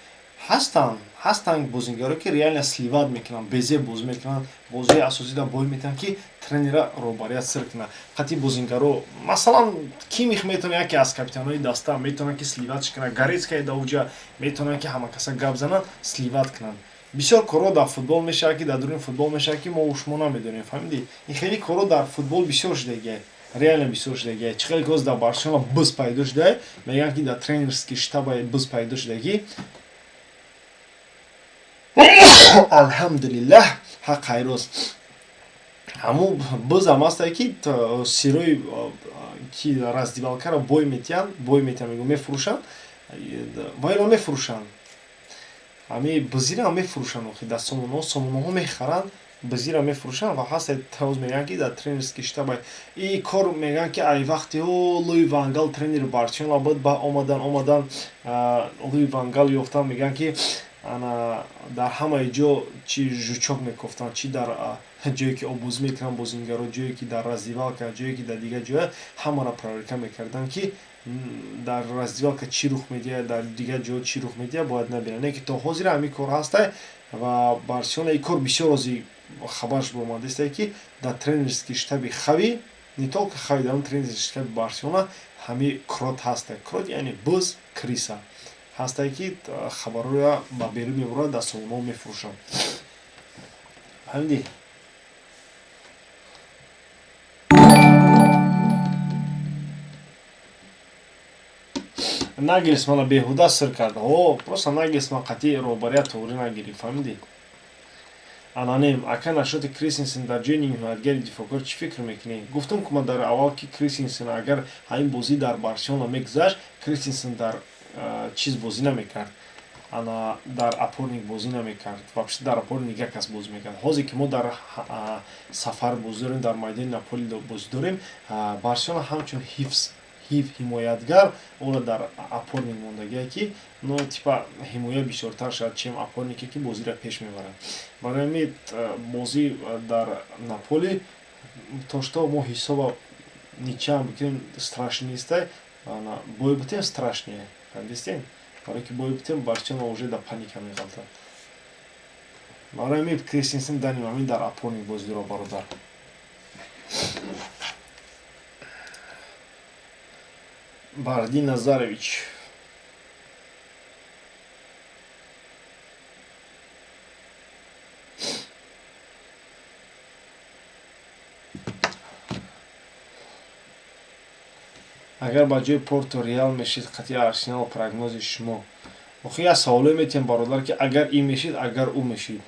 Ҳастанд бозингаро, ки реально сливать мекунанд, безеб бозӣ мекунанд, бозии асосида бой метиҳанд, ки тренера роҳбарият сир кунад қати бозингаро. Масалан, Кимих метавонад, яке аз капитанҳои даста, метавонад, ки сливать кунад. Горецкаи даоҷа метавонад, ки ҳама каса гап зананд, сливать кунанд. Бисёр корҳо дар футбол мешавад, ки дар дуруни футбол мешавад, ки мо шумо намедонем, фаҳмидӣ? Ин хеле корҳо дар футбол бисёр шудагия, реально бисёр шудагия. Чӣ хеле ки ҳозир дар Барселона быз пайдо шуда, мегӯянд, ки дар тренерский штаба быз пайдо шудагӣ. Алҳамдулиллаҳ, ҳақ хайрост. Ҳамун бызам ҳастае, ки сирои ки раздевалкаро бой метиҳанд, бой метиҳанд, мегӯ мефурӯшанд, вайро мефурӯшанд, ҳами бызира мефурӯшанд. Охи дар сомонаҳо, сомонаҳо мехаранд, бызира мефурӯшанд. Ва ҳаста тоз мегӯянд, ки дар тренерский штаба и кор, мегӯянд, ки ай вақти Луи Ван Гал тренери Барселона буд, ба омадан Луи Ван Гал ёфтан, мегӯянд, ки ана дар ҳамаи ҷо чи жучок мекофтанд, чи дар ҷое ки обозӣ мекунанд бозингаро, ҷое ки дар раздевалка, ҷое ки дар дигар ҷоя, ҳамаро проверка мекарданд, ки Дар раздевалка чӣ рух медиҳад, дар дигар ҷо чӣ рух медиҳад, бояд набинад. Не ки то ҳозира ҳамин кор ҳастай ва Барселона ин кор бисёр ози хабарш баромадааст, ки дар тренерский штаби Хави, не только Хави, дар он тренерский штаби Барселона ҳами крот ҳастай. Крот, яъне буз, крыса ҳастай, ки хабарҳоя ба берун мебурад, дар сомонаҳо мефурӯшанд. Фаҳмидӣ? Нагелсмана беҳуда сир кард. О, просто Нагелсман қатъи роҳбарият тоғрӣ нагирифт, фаҳмидӣ? Аноним, ака, насчёти Кристенсен дар ҷои нимҳимоятгари дифоъкор чӣ фикр мекунӣ? Гуфтам, ки ман дар аввал, ки Кристенсен агар ҳамин бозӣ дар Барселона мегузашт, Кристенсен дар чиз бозӣ намекард, ана дар опорник бозӣ намекард. Вообще дар опорник як кас бозӣ мекард. Ҳозир ки мо дар сафар бозӣ дорем, дар майдони Наполи бозӣ дорем, Барселона ҳамчун ҳифз ҳимоятгар ӯро дар опорник мондагие, ки ну типа ҳимоя бисёртар шавад, чем опорнике, ки бозиро пеш мебарад. Барои ҳамин бозӣ дар Наполи, то что мо ҳисоба ничья бикунем, страшный нестай, бой бутем, страшный. Фаҳмидистем? Барое ки бой бутем, Барселона уже дар паника меғалтад. Барои ҳамин Кристенсен данный момент дар опорник бозӣ дорад, бародар. Бардин Назарович, агар ба ҷои Порто Реал мешид қатъи Арсенал, прогнози шумо? Охи, як саволе метиҳам, бародар, ки агар ин мешид, агар ӯ мешид.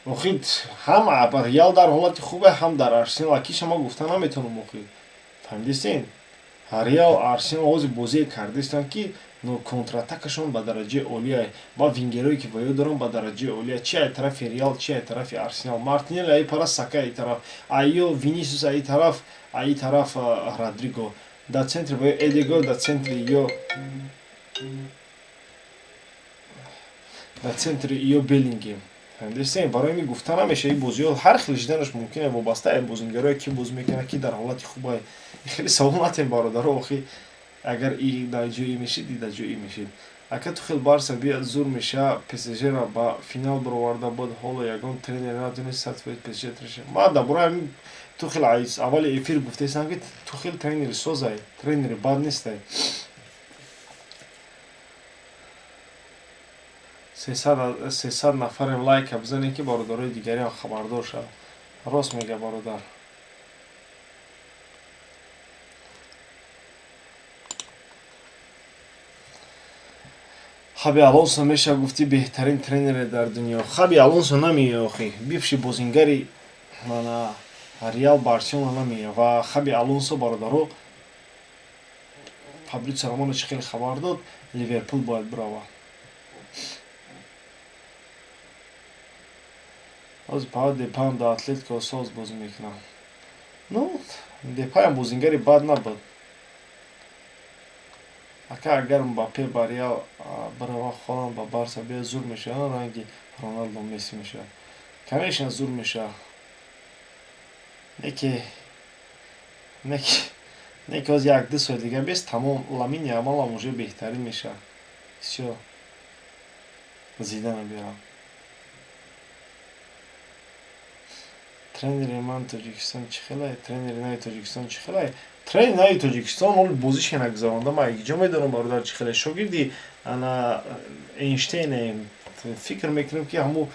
Охи, ҳам Реал дар ҳолати хубе, ҳам дар Арсенал, акиша ма гуфта наметавонам, охи, фаҳмидистен? Реал, Арсенал ҳозир бозие кардистанд, ки но контратакашон ба дараҷаи олия ва вингерое, ки ваё доранд, ба дараҷаи олия, чи ай тарафи Реал, чи ай тарафи Арсенал. Мартинелли аи пара, Сака аи тараф, айё Винисиус аи тараф, Родриго дар центри ваё, Эдего дар центри ё, дар центри ё Беллингем. Фаҳмидистем? Барои ҳамин гуфта намешавад, ин бозиҳо ҳар хел шиданаш мумкин, вобаста ай бозингарое, ки бозӣ мекунад, ки дар ҳолати хуб. Хеле савол натем, бародаро. Охи, агар и дар ҷои мешид, и дар ҷои мешид. Ака, Тухел Барса биёд, зур меша. ПСЖ-ра ба финал бароварда буд, ҳоло ягон тренер натонист 100% ПСЖ треша. Ман дар бораи ҳамин Тухел аввали эфир гуфтаистам, ки Тухел тренери созай, тренери бад нестай. 300 нафарем, лайка бизанед, ки бародарои дигариам хабардор шавад. Рост мега, бародар. Хаби Алонсо меша гуфти беҳтарин тренере дар дунё. Хаби Алонсо намея, охи, бивший бозингари мана Реал, Барселона намея. Ва Хаби Алонсо, бародаро, Фабритсио Романо чӣ хеле хабар дод, Ливерпул бояд биравад. Ҳозир паҳ Депаам дар Атлетико соз бозӣ мекунад. Ну, Депаям бозингари бад набуд. Ака, агар Мбаппе ба Реал бирава, Холанд ба Барса биёяд, зур мешавад, ранги Роналдо, Месси мешавад. Конечно, зур мешавад. Неки ҳозир як-ду соли дига бес, тамом, Ламин Ямалам уже беҳтарин мешавад. Всё, Зидана биёрам. Тренери ман Тоҷикистон чӣ хелай? Тренери нави Тоҷикистон чӣ хелай? Тренери нави Тоҷикистон ҳоли бозише нагузаронда, ман ҷо медонам, бародар, чӣ хеле. Шогирди ана Эйнштейне, фикр мекунем, ки ҳамун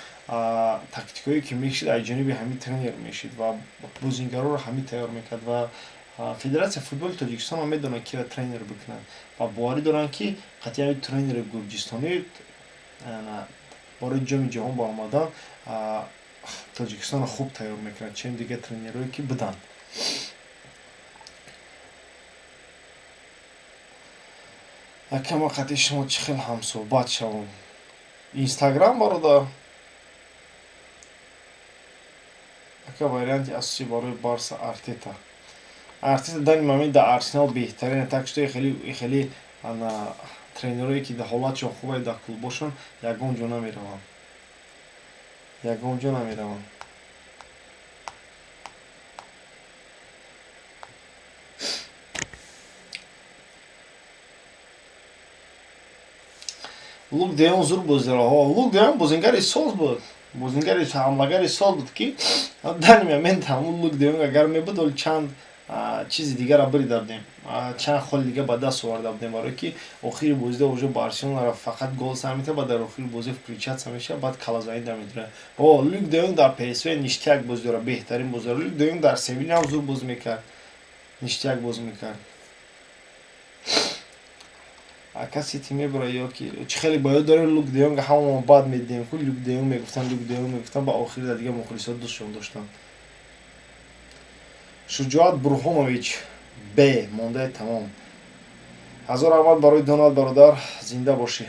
тактикое, ки мешид, аз ҷониби ҳамин тренер мешид ва бозингароро ҳамин тайёр мекард. Ва Федератсияи футболи Тоҷикистон ҳам медонад, киро тренер бикунанд, ва боварӣ доранд, ки қатъи ҳамин тренери гурҷистонӣ барои Ҷоми ҷаҳон баромадан Тоҷикистонро хуб тайёр мекунад, чем дигар тренерое, ки буданд. Ака, ман қатъи шумо чӣ хел ҳамсӯҳбат шавам? Инстаграм, бародар. Ака, варианти асосӣ барои Барса Артета. Артета данный момент дар Арсенал беҳтарин, так что хеле ана тренерое, ки ҳолатшон хубае дар клубошон, ягон ҷо намераванд, ягон ҷо намераванд. Лук де Йонг зур бозӣ дора. Лук де Йонг бозингари соз буд, бозингари ҳамлагари соз буд, ки данный момент ҳамун Лук де Йонг агар мебуд, оли чанд чизи дигара бирида будем, чанд холи дига ба даст оварда будем, барое ки охири бозида уже Барселонара фақат гол сар метавад, ба дар охири бозӣ включаться мешавад, баъд калазанӣ да медурад. О, Люк де Йонг дар ПСВ ништяк бозӣ дорад, беҳтарин бозӣ дорад. Люк де Йонг дар Севилия ҳам зур бозӣ мекард, ништяк бозӣ мекард. Ака, Сити мебура ё ки чӣ? Хеле ба ёд дорем, Лук де Йонг ҳамамо бад медидем ку, Люк де Йонг мегуфтанд, Люк де Йонг мегуфтанд, ба охири да дига мухлисот дӯстшон доштанд. Шуҷоат Бурҳонович б мондаи тамом. Ҳазор раҳмат барои донат, бародар, зинда бошӣ.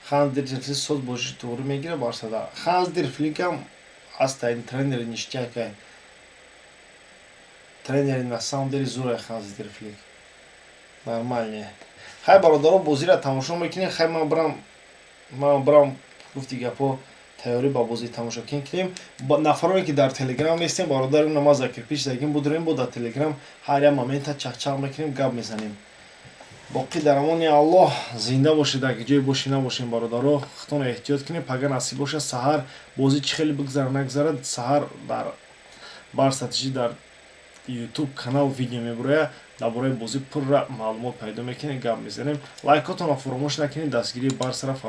Ханс Дитер соз боши, туғрӣ мегира Барсада. Ханс Дитер Фликам аста, ин тренери ништякай, тренери на самом деле зурай. Ханс Дитер Флик нормальный. Хай, бародаро, бозиро тамошо мекунем. Хай, ман брам, гуфти гапо, тайёрӣ ба бозӣ тамошо кунем. Нафароне, ки дар Телеграм нестем, бародари намаз закирпич загин будурем, бо дар Телеграм ҳар як момента чақчақ мекунем, гап мезанем. Боқӣ дар амони Аллоҳ, зинда бошед, дар ҷое бошед набошем, бародаро, худтонро эҳтиёт кунед. Пага насиб бошад, саҳар бозӣ чӣ хеле бигзара нагзарад, саҳар дар Барса ТЖ дар Ютуб канал видео мебурояд дар бораи бозӣ, пурра маълумот пайдо мекунед, гап мезанем. Лайкотонро фаромӯш накунед, дастгирии Барсара.